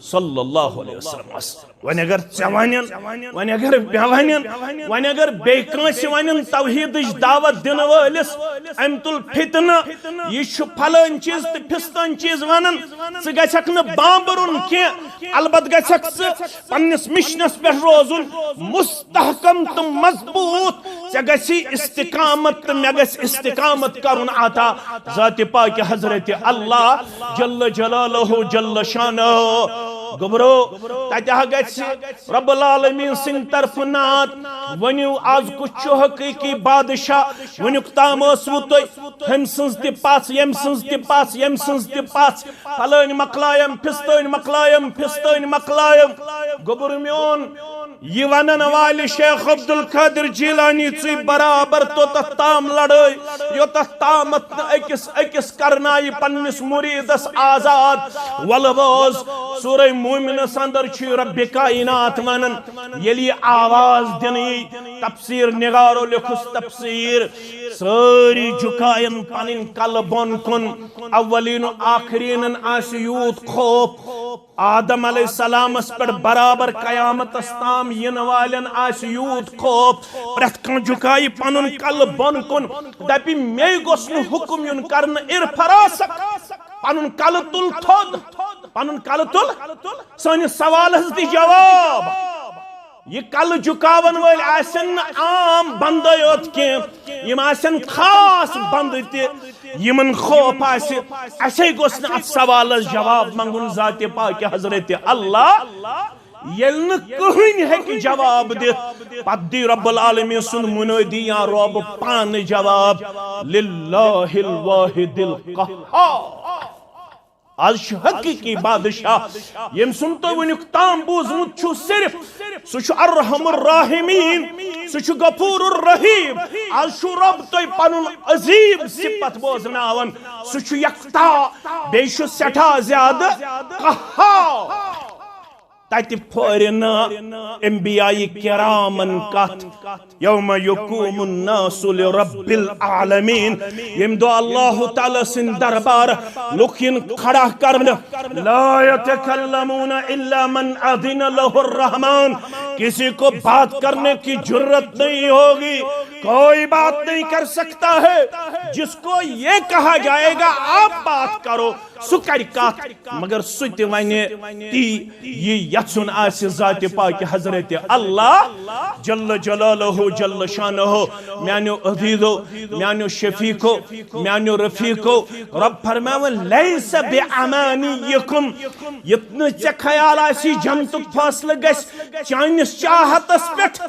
صلی اللہ علیہ وسلم۔ وۄنۍ اگر ژےٚ ونن، وۄنۍ اگر مےٚ ونن، وۄنۍ اگر بیٚیہِ کٲنٛسہِ ونن توحیدٕچ دعوت دِنہٕ وٲلِس، أمۍ تُل فتنہٕ، یہِ چھُ پھلٲنۍ چیٖز تہٕ پھستٲنۍ چیٖز ونان، ژٕ گژھکھ نہٕ بامبرُن کینٛہہ، البتہٕ گژھکھ ژٕ پننِس مشنس پٮ۪ٹھ روزُن مستحکم تہٕ مضبوط۔ ژےٚ گژھی استقامت تہٕ مےٚ گژھِ استقامت کرُن عطا ذات پاک حضرت اللہ جل جلالہ جل شانہ۔ گوٚبرو، تتہِ ہا گژھِ رب العالمین سٕنٛدِ طرفہٕ نعت۔ ؤنِو، از کُس چھُ حقیقی بادشاہ؟ وُنیُک تام ٲسوٕ تُہۍ ہُمۍ سٕنٛز تہِ پژھ، ییٚمۍ سٕنٛز تہِ پژھ، ییٚمۍ سٕنٛز تہِ پژھ۔ پھلٲنۍ مۄکلایَم، پھستٲنۍ مۄکلایَم، پھستٲنۍ مۄکلایَم۔ گوٚبُر میون، یہِ ونن والہِ شیخ عبدالقادر جیلانی ژٕے برابر توٚتتھ تام لڑٲے، یوٚتتھ تامتھ نہٕ أکِس أکِس کرنایہِ پننِس مریدس آزاد۔ ولہٕ بوز، سورہ مومنس اندر چھُ رب کائنات ونان، ییٚلہِ یہِ آواز دِنہٕ یی، تفسیر نگارو لیوٚکھُس تفسیر، سٲری جُکاین پنٕنۍ کلہٕ بۄن کُن، اولین و آخرینن آسہِ یوٗت خوف، آدم علیہ السلامس پٮ۪ٹھ برابر قیامتس تام یِنہٕ والٮ۪ن آسہِ یوٗت خوف، پرٛٮ۪تھ کانٛہہ جُکایہِ پنُن کلہٕ بۄن کُن، دپہِ، مے گوٚژھ نہٕ حُکم یُن کرنہٕ، ارفع راسک، پنُن کلہٕ تُل تھوٚد، پنُن کلہٕ تُل۔ سٲنِس سوالس دِ جواب۔ یہِ کلہٕ جُکاون وٲلۍ آسن نہٕ عام بندے یوت کینٛہہ، یِم آسن خاص بندٕ تہِ، یِمن خوف آسہِ۔ اسے گوٚژھ نہٕ اتھ سوالس جواب منگُن ذاتِ پاک حضرت اللہ۔ ییٚلہِ نہٕ کٕہٕنۍ ہیٚکہِ جواب دِتھ، پتہٕ دی رب العالمین سُنٛد منٲدی یا رب پانہٕ جواب، للہ الواحد القہار۔ از چھُ حقیقی بادشاہ، ییٚمۍ سُنٛد تُہۍ وُنیُک تام بوٗزمُت چھُو صرف، سُہ چھُ ارحم الراحمین، سُہ چھُ غفور الرحیم۔ از چھُ رب تۄہہِ پنُن عظیم صفت بوزناوان، سُہ چھُ یکتا، بیٚیہِ چھُ سٮ۪ٹھاہ زیادٕ قہار۔ تتہِ پھورِ نہٕ انبیاء کرامن کتھ۔ یوم یقوم الناس لرب العالمین، ییٚمہِ دۄہ اللہ تعالیٰ سٕنٛدِ دربار لُکھ یِن کھڑا کرنہٕ۔ لا یتکلمون الا من اذن له الرحمن، کسی کو بات کرنے کی جرت نہیں ہوگی کوئی بات نہیں کر سکتا ہے۔ جس کو یہ کہا جائے گا آپ بات کرو، سُہ کرِ کتھ، مگر سُہ تہِ ونہِ تی یہِ یژھُن آسہِ ذاتِ پاکِ حضرت اللہ جل جلالہ جل شانہ۔ میانیو عزیزو، میانیو شفیقو، میانیو رفیقو، رب فرماوان، "لیس بامانیکم"، یُتھ نہٕ ژےٚ خیال آسی جنتُک فٲصلہٕ گژھِ چٲنِس چاہتس پٮ۪ٹھ،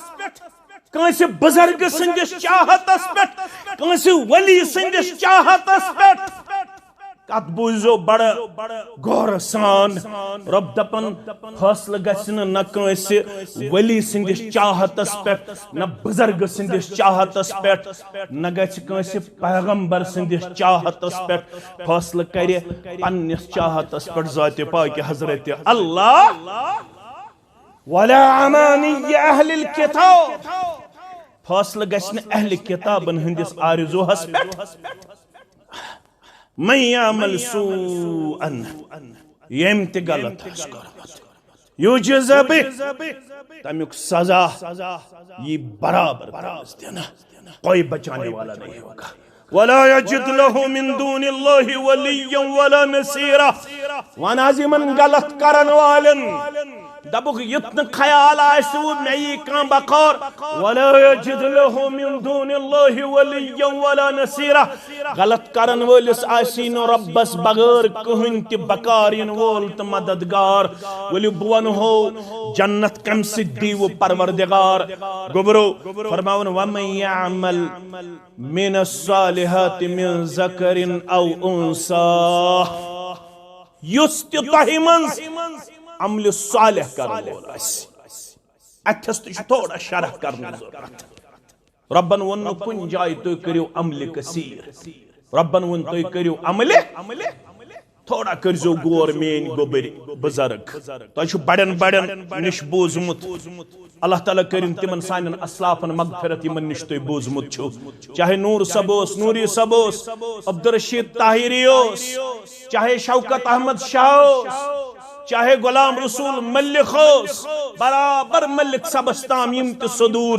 کٲنٛسہِ بُزرگہٕ سٕنٛدِس چاہتس پٮ۪ٹھ، کٲنٛسہِ ولی سٕنٛدِس چاہتس پٮ۪ٹھ۔ کتھ بوٗزِو بڑٕ غورٕ سان۔ رۄب دپان، فٲصلہٕ گژھِ نہٕ نہ کٲنٛسہِ ولی سٕنٛدِس چاہتس پٮ۪ٹھ، نہ بُزرگہٕ سٕنٛدِس چاہتس پٮ۪ٹھ، نہ گژھِ کٲنٛسہِ پیغمبر سٕنٛدِس چاہتس پٮ۪ٹھ۔ فٲصلہٕ کرِ پننِس چاہتس پٮ۪ٹھ ذاتِ پاکِ حضرت اللہ۔ ولا امانی اہل الکتاب، فٲصلہٕ گژھِ نہٕ اہل کتابن ہٕنٛدِس آرزوہس پٮ۪ٹھ۔ من یعمل سوءا، ییٚمۍ تہِ غلط آسہِ کوٚرمُت، یجز بہ، تمیُک سزا یی برابر تٔمِس دِنہٕ، کوئی بچانے والا نہیں ہوگا۔ ولا یجد لہ من دون اللہ ولیا ولا نصیرا۔ وَن حظ یِمن غلط کرن والٮ۪ن، دپُکھ، یُتھ نہٕ خیال آسہِ وۄنۍ مےٚ یی کانٛہہ بکار، ولا یجد لہ من دون اللہ ولیا ولا نصیرا۔ غلط کرن وٲلِس آسی نہٕ رۄبس بغٲر کٕہٕنۍ تہِ بکار یِنہٕ وول تہٕ مددگار۔ ؤلِو بہٕ ونہو، جنت کمہِ سۭتۍ دیٖوٕ پروردگار؟ گوٚبرو فرماوُن، ومن یعمل من الصالحات من ذکر او انثی، یُس تہِ تۄہہِ منٛز عملِ صالح کرن وول آسہِ۔ اتھس تہِ چھُ تھوڑا شرح کرنٕچ ضرورت۔ رۄبن ووٚن نہٕ کُنہِ جایہِ تُہۍ کٔرِو عملِ کثیر۔ رۄبن ووٚن تُہۍ کٔرِو عملِ، تھوڑا کٔرزیو غور میٲنۍ گوٚبٕرۍ بُزرگ۔ تۄہہِ چھُ بڑٮ۪ن بڑٮ۪ن نِش بوٗزمُت۔ اللہ تعالیٰ کٔرِن تِمن سانٮ۪ن اسلافن مغفرت یِمن نِش تُہۍ بوٗزمُت چھِو۔ چاہے نوٗر صٲب اوس، نوٗری صٲب اوس، عبدالرشید طاہری اوس، چاہے شوکت احمد شاہ اوس، چاہے غلام رسول ملک اوس، برابر ملک صٲبس تام یِم تہِ صدور،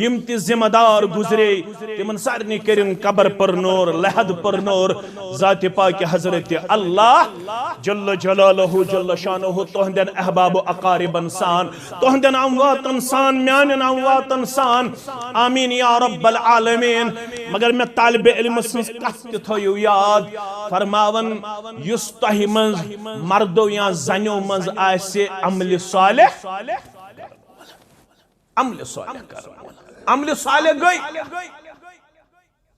یِم تہِ ذمہ دار گزرے، تِمن سارنٕے کٔرِن قبر پر نور، لحد پر نور، ذاتِ پاکِ حضرت اللہ جل جلالہ جل شانہ تُہنٛدٮ۪ن احباب و اقاربن سان، تُہنٛدٮ۪ن امواتن سان، میانٮ۪ن امواتن سان۔ آمین یا رب العالمین۔ مگر مےٚ طالبِ علمہٕ سٕنٛز کتھ تہِ تھٲیِو یاد، فرماوان، یُس تۄہہِ منٛز مردو یا زنیو منٛز آسہِ عملِ صالح، عملِ صالح کرن وول۔ عملِ صالح گٔے۔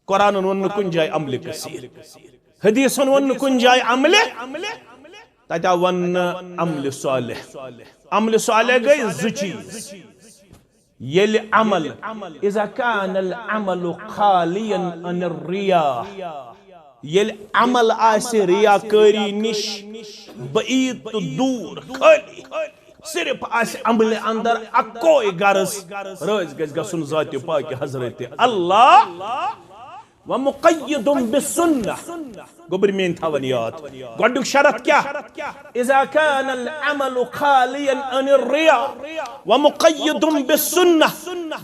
قرآنن ووٚن نہٕ کُنہِ جایہِ عملِ کثیر، حدیثن ووٚن نہٕ کُنہِ جایہِ عملِ، تتہِ آو وننہٕ عملِ صالح۔ عملِ صالح گٔے زٕ چیٖز۔ ییٚلہِ عمل، اذا کان العمل خالیا عن الریا، ییٚلہِ عمل آسہِ ریاکٲری نِش بعید تہٕ دوٗر، خٲلی صرف آسہِ عملہِ اندر اکوے غرض، رٲضۍ گژھِ گژھُن ذاتِ پاکِ حضرت اللہ۔ ومقید بالسنہ۔ گوٚبرۍ میٲنۍ تھاوان یاد۔ گۄڈنیُک شرط کیٛاہ؟ اذا کان العمل خالیا عن الریا ومقید بالسنہ۔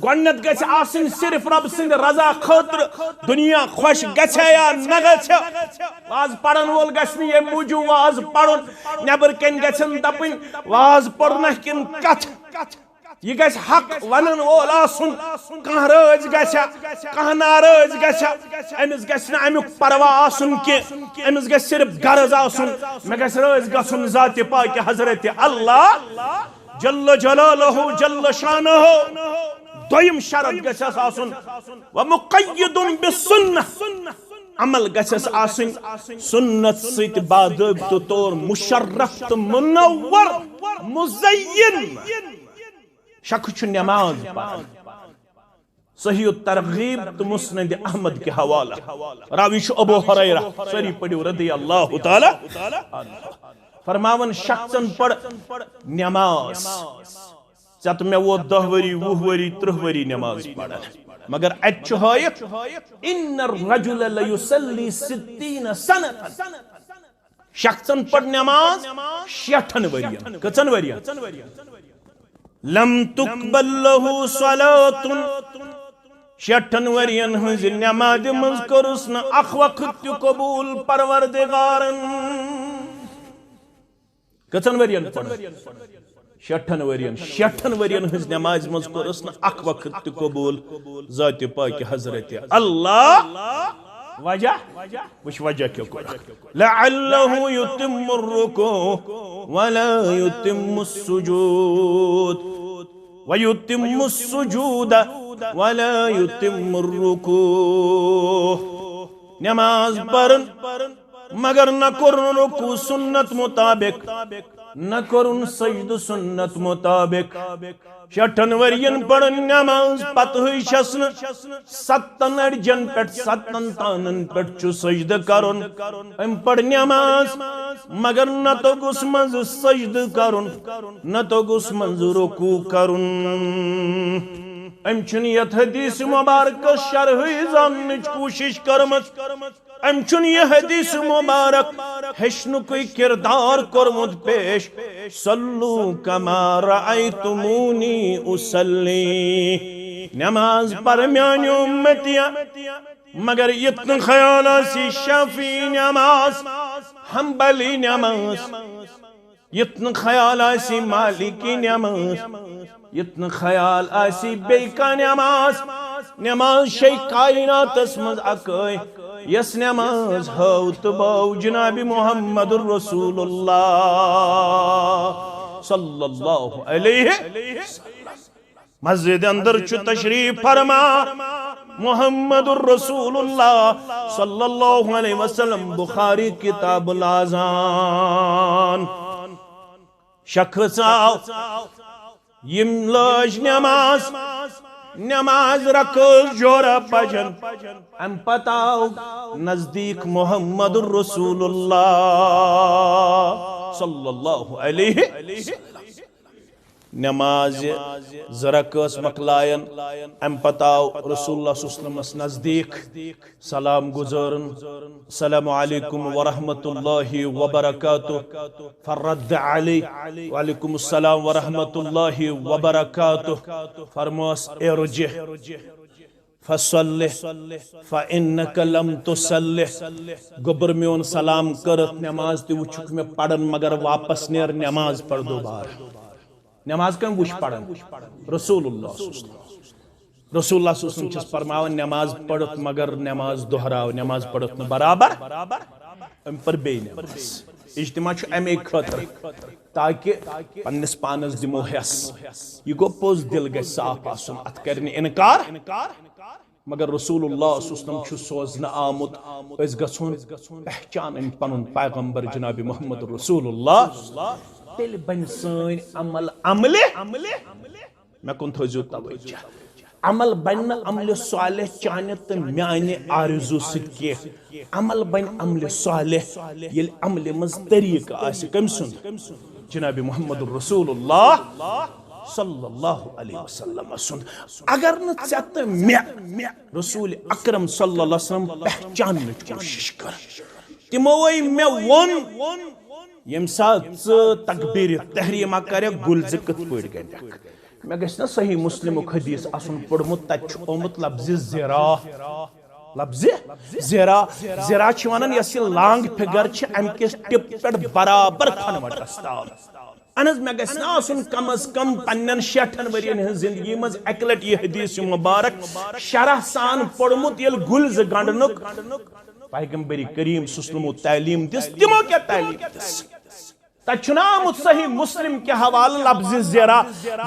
گۄڈنیتھ گژھِ آسٕنۍ صرف رب سٕنٛدِ رضا خٲطرٕ، دُنیا خۄش گژھِ یا نہ گژھِ۔ واز پرن وول گژھِ نہٕ ییٚمہِ موٗجوٗب واز پرُن، نٮ۪بر کٔنۍ گژھن دپٕنۍ، واز پوٚرنہ کِنہٕ کتھ۔ یہِ گژھِ حق ونن وول آسُن۔ کانٛہہ رٲضۍ گژھِ، کانٛہہ ناراض گژھِ، أمِس گژھِ نہٕ امیُک پرواہ آسُن کینٛہہ۔ أمِس گژھِ صرف غرض آسُن، مےٚ گژھِ رٲضۍ گژھُن ذاتِ پاکِ حضرت اللہ جل جلالہ جل شانہ۔ دوٚیِم شرط گژھٮ۪س آسُن، ومقید بالسنہ، عمل گژھٮ۪س آسٕنۍ سنت سۭتۍ باضٲبطہٕ طور مشرف تہٕ منور، مزین۔ شخص چھُ نماز پران۔ صحیح الترغیب تہٕ مسند احمد کہِ حوالہ۔ راوی چھُ ابو ہریرہ، سٲری پٔرِو رضی اللہ تعالیٰ عنہ۔ فرماوان شخصن پڑ نماز۔ ژےٚ تہٕ مےٚ ووت دَہ ؤری، وُہ ؤری، ترٕٛہ ؤری نماز پران۔ مگر اتہِ چھُ ہٲیِتھ، ان الرجل لیصلی ستین سنة۔ شخصن پڑ نماز شیٹھن ؤرین۔ کٔژن ؤرین؟ لم تقبل لہ صلاة۔ شیٹھن ورین ہٕنٛزِ نمازِ منٛز کوٚرُس نہٕ اکھ وقت تہِ قبول پروردگارن۔ کٔژن ورین پٔر؟ شیٹھن ورین۔ شیٹھن ورین ہٕنٛزِ نمازِ منٛز کوٚرُس نہٕ اکھ وقت تہِ قبول ذاتِ پاکہِ حضرت اللہ۔ وجہ؟ وٕچھ وجہ کیٛاہ کوٚرُکھ۔ لعلہ یتم الرکوع ولا یتم السجود۔ ویتم السجود ولا یتم الرکوع۔ نماز پرن مگر نہ کوٚرُن رکوع سنت مطابق، نہ کوٚرُن سجدٕ سنت مطابق۔ شیٹھن ورین پرن نماز، پتہٕ ہٕے چھس نہٕ ستن اڑجن پٮ۪ٹھ، ستن تانن پٮ۪ٹھ چھُ سجدٕ کرُن۔ أمۍ پٔر نماز، مگر نہ توٚگُس منٛزٕ سجدٕ کرُن، نہ توٚگُس منٛزٕ رکوع کرُن۔ أمۍ چھُنہٕ یتھ حدیث مبارکس شرحٕے زاننٕچ کوٗشش کٔرمٕژ۔ أمۍ چھُنہٕ یہِ حدیث مبارک ہیٚچھنُکُے کردار کوٚرمُت پیش۔ صلوا کما رأیتمونی اصلی۔ نماز پر میانہِ امتیہ، مگر یُتھ نہٕ خیال آسی شافعی نماز، حنبلی نماز، یُتھ نہٕ خیال آسی مالکی نماز، یُتھ نہٕ خیال آسی بیٚیہِ کانٛہہ نماز، نماز چھے کائناتس منٛز اکٲے، یۄس نماز ہٲو تہٕ بٲو جناب محمد رسول اللہ صلی اللہ علیہ وسلم۔ مسجد اندر چھُ تشریف فرما محمد رسول اللہ صلی اللہ علیہ وسلم، بخاری کتاب الاذان۔ شخص آو، یِم لٲج نماز، نماز رکٲژ جورا پجن۔ امہِ پتہٕ آو نزدیک محمد رسول اللہ صلی اللہ علیہ وسلم۔ نماز زٕ رکٲژ مۄکلایَن، امہِ پتہٕ آو رسول اللہ صلی اللہ علیہ وسلمس نزدیک، سلام گزارن، السلام علیکم ورحمۃ اللہ وبرکاتہ۔ فرد علی، وعلیکم السلام ورحمۃ اللہ وبرکاتہ۔ فرموس، ارجع فصلح فانک لم تصلح۔ گوٚبُر میون سلام کٔرتھ، نماز تہِ وٕچھُکھ مےٚ پران، مگر واپس نیر، نماز پَر دوبارٕ۔ نماز کٔمۍ وٕچھ پران؟ رسول اللہ صلی اللہ علیہ وسلم۔ رسول اللہ صلی اللہ علیہ وسلم چھس فرماوان، نماز پٔرتھ مگر نماز دہراو، نماز پٔرتھ نہٕ برابر۔ أمۍ پٔر بیٚیہِ نماز۔ اجتماع چھُ اَمے خٲطرٕ، تاکہِ پننِس پانس دِمو حٮ۪س۔ یہِ گوٚو پوٚز، دِل گژھِ صاف آسُن، اتھ کرِ نہٕ انکار۔ مگر رسول اللہ صلی اللہ علیہ وسلم چھُ سوزنہٕ آمُت، أسۍ گژھون پہچانٕنۍ پنُن پیغمبر جناب محمد رسول اللہ۔ تیٚلہِ بنہِ سٲنۍ عمل عملہِ۔ مےٚ کُن تھٲیزیو توجہ۔ عمل بنہِ نہٕ عملِ صالح چانہِ تہٕ میانہِ آرزو سۭتۍ کینٛہہ۔ عمل بنہِ عملِ صالح ییٚلہِ عملہِ منٛز طریٖقہٕ آسہِ۔ کٔمۍ سُنٛد؟ جناب محمد رسول اللہ صلی اللہ علیہ وسلم سُنٛد۔ اگر نہٕ ژےٚ تہٕ مےٚ رسول اکرم صلی اللہ علیہ وسلم پہچاننٕچ کوٗشش کٔر، تِمو ہے مےٚ ووٚن، ییٚمہِ ساتہٕ ژٕ تکبیرِ تحریمہ کرکھ، گُلۍ زٕ کِتھ پٲٹھۍ گنٛڈکھ؟ مےٚ گژھِ نا صحیح مسلمُک حدیث آسُن پوٚرمُت، تتہِ چھُ آمُت لفظِ ذراع۔ لفظِ ذراع۔ ذراع چھِ ونان یۄس یہِ لانگ فگر چھِ، امہِ کِس ٹِپ پٮ۪ٹھ برابر کھۄنہٕ وٹس تام۔ اہن حظ، مےٚ گژھِ نا آسُن کم از کم پننٮ۪ن شیٹھن ؤرین ہٕنٛز زندگی منٛز اکہِ لٹہِ یہِ حدیث مبارک شرح سان پوٚرمُت، ییٚلہِ گُلۍ زٕ گنڈنُک پیغمبر کریم صلی اللہ علیہ وسلمو تعلیٖم دِژ۔ تِمو کیٛاہ تعلیٖم دِژ؟ تتہِ چھُنہٕ آمُت صحیح مسلم کہِ حوالہٕ لفظِ ذراع۔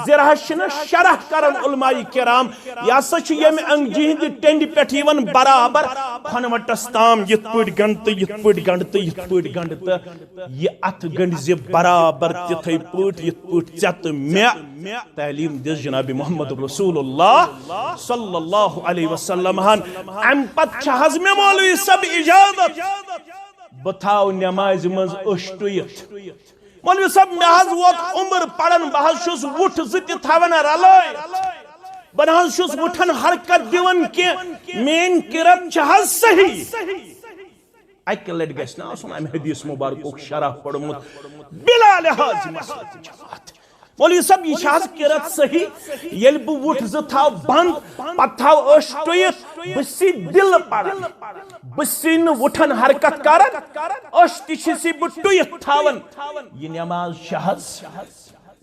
ذراعس چھِنہٕ شرح کران علماء کرام، یہِ ہسا چھُ ییٚمہِ انگجہِ ہٕنٛدِ ٹٮ۪نٛڈِ پٮ۪ٹھ یِوان برابر کھۄنہٕ وٹس تام، یِتھ پٲٹھۍ گنٛڈ تہٕ یِتھ پٲٹھۍ گنٛڈ تہٕ یِتھ پٲٹھۍ گنٛڈ تہٕ یہِ اتھ گنٛڈِ زِ برابر تِتھے پٲٹھۍ یِتھ پٲٹھۍ ژےٚ تہٕ مےٚ تعلیٖم دِژ جناب محمد رسول اللہ صلی اللہ علیہ وسلم ہن۔ امہِ پتہٕ چھِ حض مےٚ مولوی صٲب اجازت، بہٕ تھاو نمازِ منٛز أچھ ٹُوِتھ۔ مولوی صٲب، مےٚ حض ووت عمر پران، بہٕ حض چھُس وُٹھ زٕ تہِ تھاوان رلٲوِتھ۔ بہٕ نہ حض چھُس وُٹھن حرکت دِوان کینٛہہ، میٲنۍ قرت چھِ حض صحیح۔ اکہِ لٹہِ گژھِ نہ آسُن امہِ حدیث مبارکُک شرح پوٚرمُت بلا لحاظ مسلک جماعت۔ مولوی صٲب، یہِ چھا حظ قرت صحیح؟ ییٚلہِ بہٕ وُٹھ زٕ تھاو بند، پتہٕ تھاو أچھ ٹُیِتھ، بہٕ سی دِلہٕ پران، بہٕ سی نہٕ وُٹھن حرکت کران، أچھ تہِ چھِ سی بہٕ ٹُیِتھ تھاوان۔ یہِ نماز چھِ حظ؟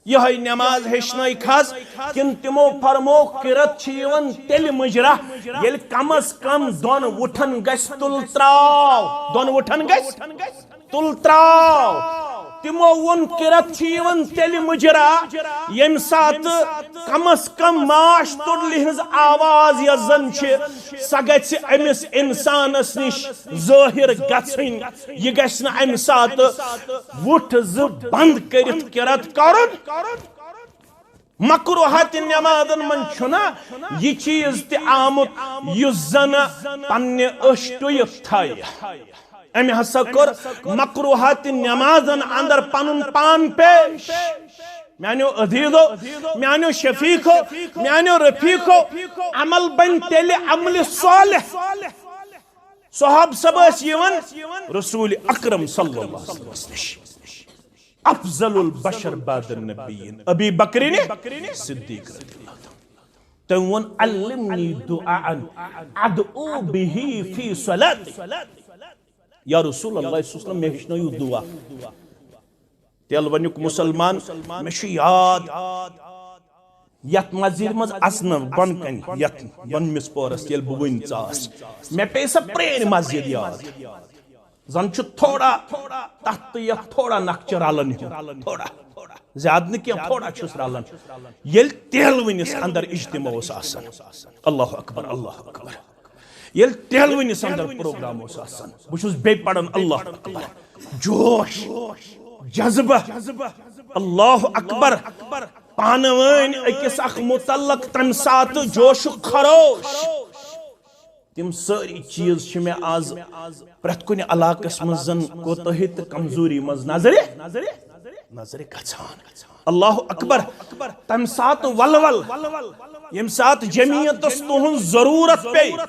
یِہوٚے نماز ہیٚچھنٲیِکھ حظ۔ کِنہٕ تِمو فرمو قرت چھِ یِوان تیٚلہِ مُجرا، ییٚلہِ کم از کم دۄن وُٹھن گژھِ تُل تراو، دۄن وُٹھن گژھِ تُل تراو۔ تِمو ووٚن قرت چھِ یِوان تیٚلہِ مُجرا، ییٚمہِ ساتہٕ کم از کم ماچھ تُڈلہِ ہٕنٛز آواز یۄس زن چھِ، سۄ گژھِ أمِس انسانس نِش ظٲہِر گژھٕنۍ۔ یہِ گژھِ نہٕ امہِ ساتہٕ وُٹھ زٕ بند کٔرِتھ قرت کرُن۔ مکروہات نمازن منٛز چھُنہ یہِ چیٖز تہِ آمُت یُس زن پننہِ أچھ ٹُیِتھ تھایہِ۔ أمۍ ہسا کوٚر مکروہات نمازن اندر پنُن پان پیش۔ میانیو عزیزو، میانیو شفیقو، میانیو رفیقو، عمل بنہِ تیٚلہِ عملِ صالح۔ صحابہ صٲب ٲسۍ یِوان رسول اکرم صلی اللہ علیہ وسلم نِش۔ افضل البشر بعد النبیین ابی بکرین صدیق رضی اللہ عنہ۔ تٔمۍ ووٚن، "علمنی دعاء ادعو به فی صلاتی۔" یا رسول اللہ صلی اللہ علیہ وسلم، مےٚ ہیٚچھنٲیِو دعا۔ تیلہٕ ونیُک مسلمان، مےٚ چھُ یاد، یتھ مسجد منٛز اژنہٕ بۄن کنہِ، یتھ بۄنمِس پورس، ییٚلہِ بہٕ وُنہِ ژاس، مےٚ پیٚیہِ سۄ پرٛٲنۍ مسجد یاد۔ زن چھُ تھوڑا تتھ تہٕ یتھ تھوڑا نقشہٕ رلان ہیوٗ، تھوڑا، زیادٕ نہٕ کینٛہہ، تھوڑا چھُس رلان۔ ییٚلہِ تیلوٕنِس اندر اجتماع اوس آسان، اللہ اکبر، اللہ اکبر، ییٚلہِ تیلوٕنِس اندر پروگرام اوس آسان، بہٕ چھُس بیٚیہِ پران اللہ اکبر، جوش، جذبہ، اللہ اکبر، پانہٕ وٲنۍ أکِس اکھ متعلق تمہِ ساتہٕ جوش و خروش۔ تِم سٲری چیٖز چھِ مےٚ آز پرٛٮ۪تھ کُنہِ علاقس منٛز زن کوتٲہی تہٕ کمزوری منٛز نظرِ، نظرِ گژھان۔ اللہ اکبر۔ تمہِ ساتہٕ ولول، ییٚمہِ ساتہٕ جمعیتس تُہنٛز ضروٗرت پیٚیہِ،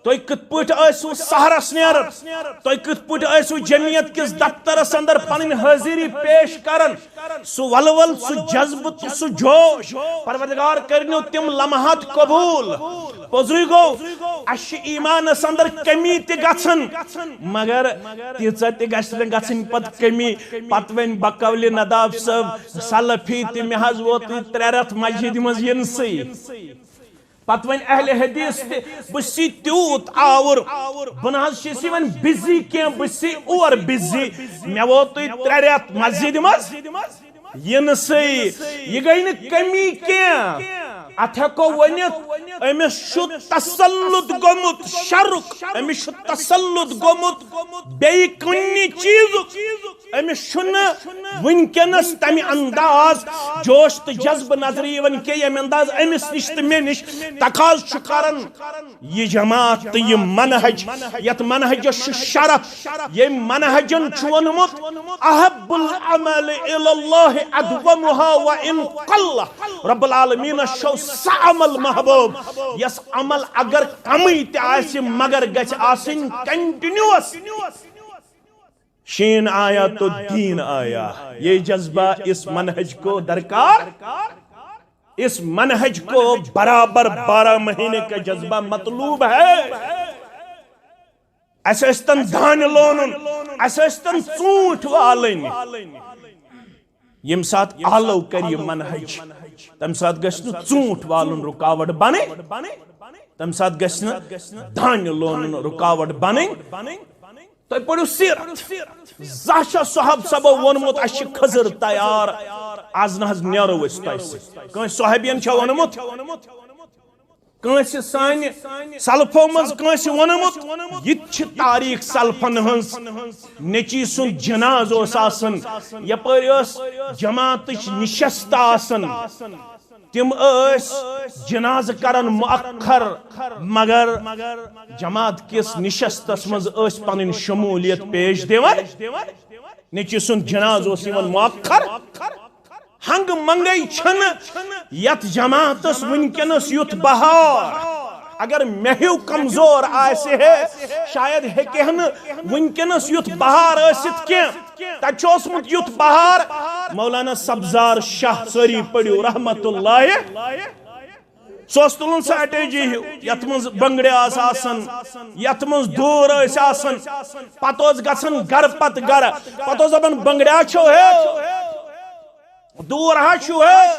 تُہۍ کِتھ پٲٹھۍ ٲسِو سحرس نیران؟ تُہۍ کِتھ پٲٹھۍ ٲسِو جمعیت کِس دفترس اندر پنٕنۍ حٲضری پیش کران؟ سُہ ولول، سُہ جذبہٕ تہٕ سُہ جوش، پروردگار کٔرِنو تِم لمحات قبوٗل۔ پوٚزُے گوٚو، اسہِ چھِ ایمانس اندر کمی تہِ گژھان، مگر تیٖژاہ تہِ گژھِ نہٕ گژھٕنۍ پتہٕ کمی۔ پتہٕ وۄنۍ بقولِ نداب صٲب سلفی تہِ، مےٚ حظ ووت یہِ ترٛےٚ رٮ۪تھ مسجدِ منٛز یِنسٕے۔ پتہٕ وۄنۍ اہل حدیث تہِ، بہٕ چھُس تیوٗت آوُر، بہٕ نہ حظ چھُس یہِ وۄنۍ بِزی کینٛہہ، بہٕ چھُس اور بِزی۔ مےٚ ووتُے ترٛےٚ رٮ۪تھ مسجدِ منٛز یِنہٕ سۭتۍ۔ یہِ گٔے نہٕ کمی کینٛہہ۔ اتھ ہٮ۪کو ؤنِتھ، أمِس چھُ تسلط گوٚمُت شرُک، أمِس چھُ تسلط گوٚمُت بیٚیہِ کُنہِ چیٖزُک۔ أمِس چھُنہٕ وٕنکیٚنس تمہِ انداز جوش تہٕ جذبہٕ نظرِ یِوان کینٛہہ، ییٚمہِ انداز أمِس نِش تہٕ مےٚ نِش تقاضہٕ چھُ کران۔ یہِ جماعت تہٕ یہِ منہج، یتھ منہجس چھُ شرف، ییٚمۍ منہجن چھُ ووٚنمُت، "احب العمل الی اللہ ادومہا و ان قل۔" رب العالمینس چھُ سُہ عمل محبوب، یس عمل اگر کمٕے تہِ آسہِ مگر گژھِ آسٕنۍ کنٹینیوس۔ شین آیا تو دین آیا۔ یہ جذبہ اس منہج کو درکار، اس منہج کو برابر بارہ مہینے کا جذبہ مطلوب ہے۔ اسہِ ٲسۍتن دانہِ لونُن، اسہِ ٲسۍتن ژوٗنٛٹھۍ والٕنۍ۔ ییٚمہِ ساتہٕ آلو کرِ یہِ منہج، تمہِ ساتہٕ گژھِ نہٕ ژوٗنٛٹھۍ والُن رُکاوٹ بنٕنۍ، تمہِ ساتہٕ گژھِ نہٕ دانہِ لونُن رُکاوٹ بنٕنۍ۔ تُہۍ پٔرِو سیرت۔ زانٛہہ چھا صحابہ صٲبو ووٚنمُت، "اسہِ چھِ کھٔزٕر تیار، از نہ حظ نیرو أسۍ تۄہہِ سۭتۍ"؟ کٲنٛسہِ صحابین چھا ووٚنمُت؟ کٲنٛسہِ سانہِ سلفو منٛز کٲنٛسہِ ووٚنمُت؟ یہِ تہِ چھِ تاریخ سلفن ہٕنٛز۔ نیٚچی سُنٛد جناز اوس آسان، یپٲرۍ ٲس جماعتٕچ نشست آسان۔ تِم ٲسۍ جنازٕ کران مؤخر، مگر جماعت کِس نشستس منٛز ٲسۍ پنٕنۍ شمولیت پیش دِوان۔ نیٚچی سُنٛد جناز اوس یِوان مؤخر۔ ہنگہٕ منگے چھنہٕ یتھ جماعتس وٕنکیٚنس یُتھ بہار۔ اگر مےٚ ہیوٗ کمزور آسہِ ہے، شاید ہیٚکہِ ہا نہٕ وٕنکیٚنس یُتھ بہار ٲسِتھ کینٛہہ۔ تتہِ چھُ اوسمُت یُتھ بہار، مولانا سبزار شاہ، سٲری پٔرِو، رحمت اللہ۔ سُہ اوس تُلان سٹریٹجی ہیوٗ، یتھ منٛز بنگڑِ آسہٕ آسان، یتھ منٛز دوٗر ٲسۍ آسان۔ پتہٕ اوس گژھان گرٕ پتہٕ گرٕ، پتہٕ اوس دپان، "بنگڑیا چھو ہے، دوٗر ہا چھُو ہے۔"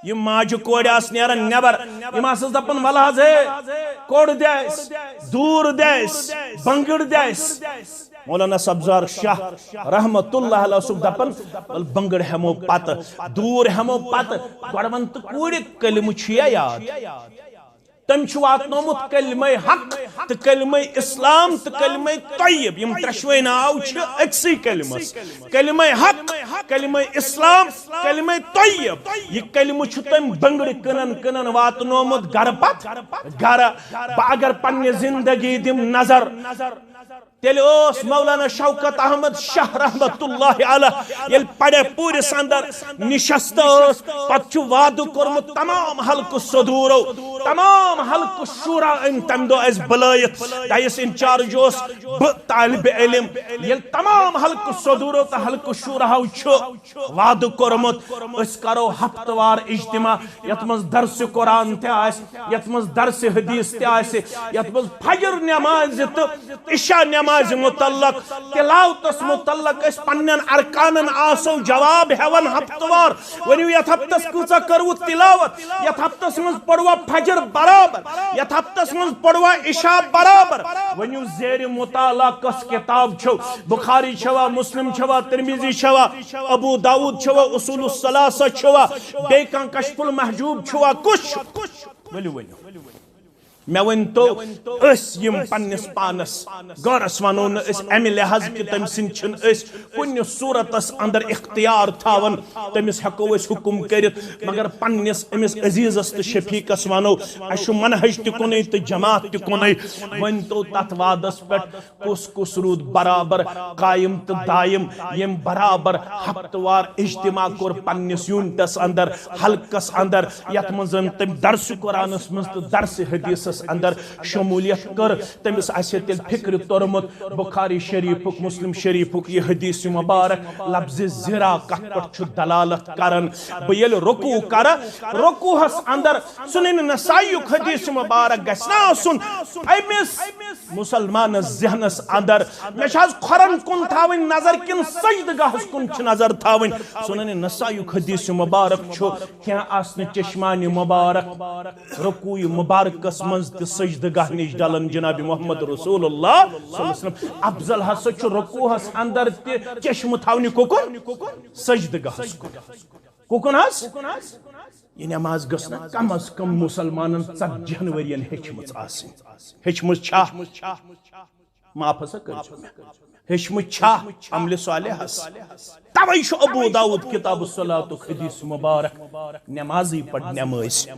یِم ماجہِ کورِ آسہٕ نیران نٮ۪بر، یِم آسہٕ دپان، "ولہٕ حظ ہے، کوٚڑ دِ اَسہِ، دوٗر دِ اَسہِ، بنگڑ دِ اَسہِ۔" مولانا سبزار شاہ رحمت اللہ علیہ اوسُکھ دپان، "ول بنگڑ ہٮ۪مو پتہٕ، دوٗر ہٮ۪مو پتہٕ، گۄڈٕ ون تہٕ کوٗرِ، کلمہٕ چھُیا یاد؟" تٔمۍ چھُ واتنومُت کلمہ حق تہٕ کلمہ اسلام تہٕ کلمہ طیب، یِم ترٛشوے ناو چھِ أکسٕے کلمس۔ کلمہ حق، کلمہ اسلام، کلمہ طیب۔ یہِ کلمہٕ چھُ تٔمۍ بنگڑِ کٕنن کٕنن واتنومُت گرٕ پتہٕ گرٕ۔ بہٕ اگر پننہِ زندگی دِم نظر، تیٚلہِ اوس مولانا شوکت احمد شاہ رحمت اللہ علیہ، ییٚلہِ پڑے پوٗرِس اندر نشست ٲس، پتہٕ چھُ وعدٕ کوٚرمُت تمام حلقہٕ صدورو، تمام حلقہٕ شورا أمۍ تمہِ دۄہ اَسہِ بُلٲیِتھ۔ دَیِس انچارج اوس بہٕ طالب علم۔ ییٚلہِ تمام حلقہٕ صدورو تہٕ حلقہٕ شوراہو چھُ وعدٕ کوٚرمُت، أسۍ کرو ہفتہٕ وار اجتماع، یتھ منٛز درس قرآن تہِ آسہِ، یتھ منٛز درس حدیث تہِ آسہِ، یتھ منٛز فجر نمازِ تہٕ عشاء نمازِ متعلق، تلاوتس متعلق أسۍ پننٮ۪ن ارکانن آسو جواب ہٮ۪وان ہفتہٕ وار۔ ؤنِو، یتھ ہفتس کۭژاہ کٔروٕ تلاوت؟ یتھ ہفتس منٛز پوٚروا فجر برابر؟ یتھ ہفتس منٛز پوٚروا عشاء برابر؟ ؤنِو، زیرِ مطالعہ کۄس کتاب چھو؟ بخاری چھوا، مسلم چھوا، ترمذی چھوا، ابو داؤد چھوا، اصول الثلاثہ چھوا، بیٚیہِ کانٛہہ کشف المحجوب چھوا، کُس چھُ؟ ؤلِو ؤنِو۔ مےٚ ؤنۍ تو، أسۍ یِم پننِس پانس غٲرس ونو نہٕ أسۍ امہِ لحاظ کہِ تٔمۍ سٕنٛدۍ چھِنہٕ أسۍ کُنہِ صورتس اندر اختیار تھاوان، تٔمِس ہٮ۪کو أسۍ حکم کٔرِتھ، مگر پننِس أمِس عزیزس تہٕ شفیقس ونو، اسہِ چھُ منہج تہِ کُنُے تہٕ جماعت تہِ کُنُے۔ ؤنۍ تو تتھ وعدس پٮ۪ٹھ کُس کُس روٗد برابر قایم تہٕ دایم، ییٚمۍ برابر ہفتہٕ وار اجتماع کوٚر پننِس یوٗنٹس اندر، حلقس اندر، یتھ منٛز تٔمۍ درس قرآنس منٛز تہٕ درس حدیثس اندر شمولیت کٔر۔ تٔمِس آسہِ ہے تیٚلہِ فکرِ توٚرمُت بخاری شریفُک، مسلم شریفُک یہِ حدیث مبارک لفظ زرا کتھ پٮ۪ٹھ چھُ دلالت کران۔ بہٕ ییٚلہِ رکوع کرٕ، رکوعس اندر سنن نسائیُک حدیث مبارک گژھِ نہ آسُن أمِس مسلمانس ذہنس اندر؟ مےٚ چھا از کھۄرن کُن تھاوٕنۍ نظر کِنہٕ سجدٕ گاہس کُن چھِ نظر تھاوٕنۍ؟ سنن نسائیُک حدیث مبارک چھُ، کینٛہہ آسنہٕ چشمانِ مبارک۔ رکوع مبارکس منٛز تہِ سجدٕ گاہ نِش ڈلان جناب محمد رسول اللہ صلی اللہ علیہ وسلم۔ افضل ہسا چھُ رکوعس اندر تہِ چشمہٕ تھاونہِ کُکُن؟ سجدٕ گاہس کُن۔ کُکُن حظ؟ یہِ نماز گٔژھ نہ کم از کم مسلمانن ژتجی ہن ؤرین ہیٚچھمٕژ آسٕنۍ۔ ہیٚچھمٕژ چھا؟ معاف ہسا کٔرۍزیو مےٚ۔ ہیٚچھمٕژ چھا عملِ صالحس؟ توے چھُ ابو داؤد کتاب الصلاتُک حدیث مبارک، نمازٕے پرنٮ۪مٲسۍ۔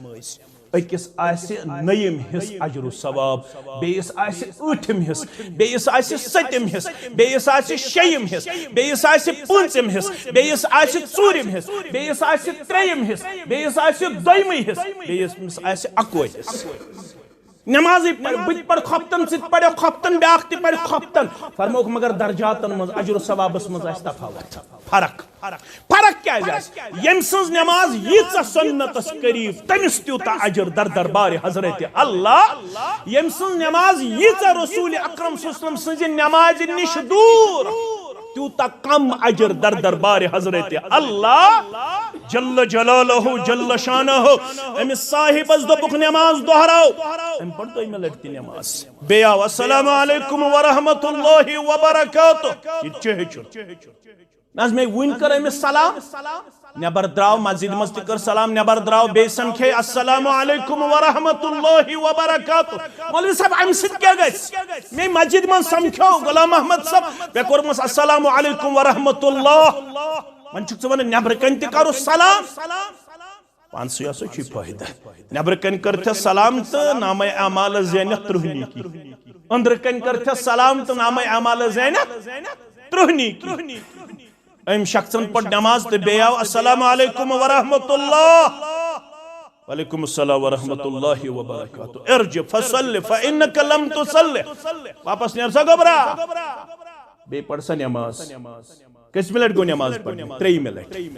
أکِس آسہِ نٔیِم حصہٕ اجر و ثواب، بیٚیِس آسہِ ٲٹھِم حصہٕ، بیٚیِس آسہِ سٔتِم حصہٕ، بیٚیِس آسہِ شیٚیِم حصہٕ، بیٚیِس آسہِ پوٗنٛژِم حصہٕ، بیٚیِس آسہِ ژوٗرِم حصہٕ، بیٚیِس آسہِ ترٛیٚیِم حصہٕ، بیٚیِس آسہِ دۄیمٕے حصہٕ، بیٚیِس آسہِ اَکوے حصہٕ۔ نمازٕے پرِ، بہٕ تہِ پرٕ خۄفتن، ژٕ تہِ پرٕ خۄفتن، بیٛاکھ تہِ پرِ خۄفتن۔ فرمووُکھ، مگر درجاتن منٛز، اجر و ثوابس منٛز آسہِ تفاوت، فرق۔ فرق کیازِ آسہِ؟ ییٚمۍ سٕنٛز نماز ییٖژاہ سنتس قریب، تٔمِس تیوٗتاہ اجر در دربارِ حضرت اللہ۔ ییٚمۍ سٕنٛز نماز ییٖژاہ رسول اکرم صلی اللہ علیہ وسلم سٕنٛزِ نمازِ نِش دوٗر، تیوٗتاہ کم اجر در دربارِ حضرت اللہ جل جلالہ جل شانہ۔ أمِس صاحبس دوٚپُکھ، نماز دۄہراو۔ أمۍ پٔر دوٚیمہِ لٹہِ تہِ نماز۔ بیٚیہِ آو، السلام علیکم ورحمۃ اللہ وبرکاتہ۔ یہِ تہِ چھُ ہیٚچھُن۔ نہ حظ، مےٚ وُنۍ کٔر أمِس سلام۔ نٮ۪بر درٛاو، مسجد منٛز تہِ کٔر سلام، نٮ۪بر درٛاو، بیٚیہِ سمکھے، السلام علیکم ورحمۃ اللہ وبرکاتہ۔ مولوی صٲب، امہِ سۭتۍ کیٛاہ گژھِ؟ مےٚ مسجد منٛز سمکھیو غلام محمد صٲب، مےٚ کوٚرمس السلام علیکم ورحمۃ اللہ۔ وۄنۍ چھُکھ ژٕ ونان نٮ۪برٕ کنہِ تہِ کرو سلام؟ پانسٕے ہسا چھُے فٲیدٕ۔ نٮ۪برٕ کنہِ کٔرتھس سلام تہٕ نامے اعمال زینکھ ترٕٛہ نیکی۔ أنٛدرٕ کنہِ کٔرتھس سلام تہٕ نامے اعمال زینکھ ترٕٛہ نیکی۔ أمۍ شخصن پٔر نماز تہٕ بیٚیہِ آو، السلام علیکم ورحمۃ اللہ۔ وعلیکم السلام ورحمۃ اللہ وبرکاتہ۔ ارجع فصل فانک لم تصل۔ واپس نیر سا، گوٚبرا۔ بیٚیہِ پٔر سا نماز۔ کٔژمہِ لٹہِ گوٚو نماز پرنہِ؟ ترٛیٚیِمہِ لٹہِ۔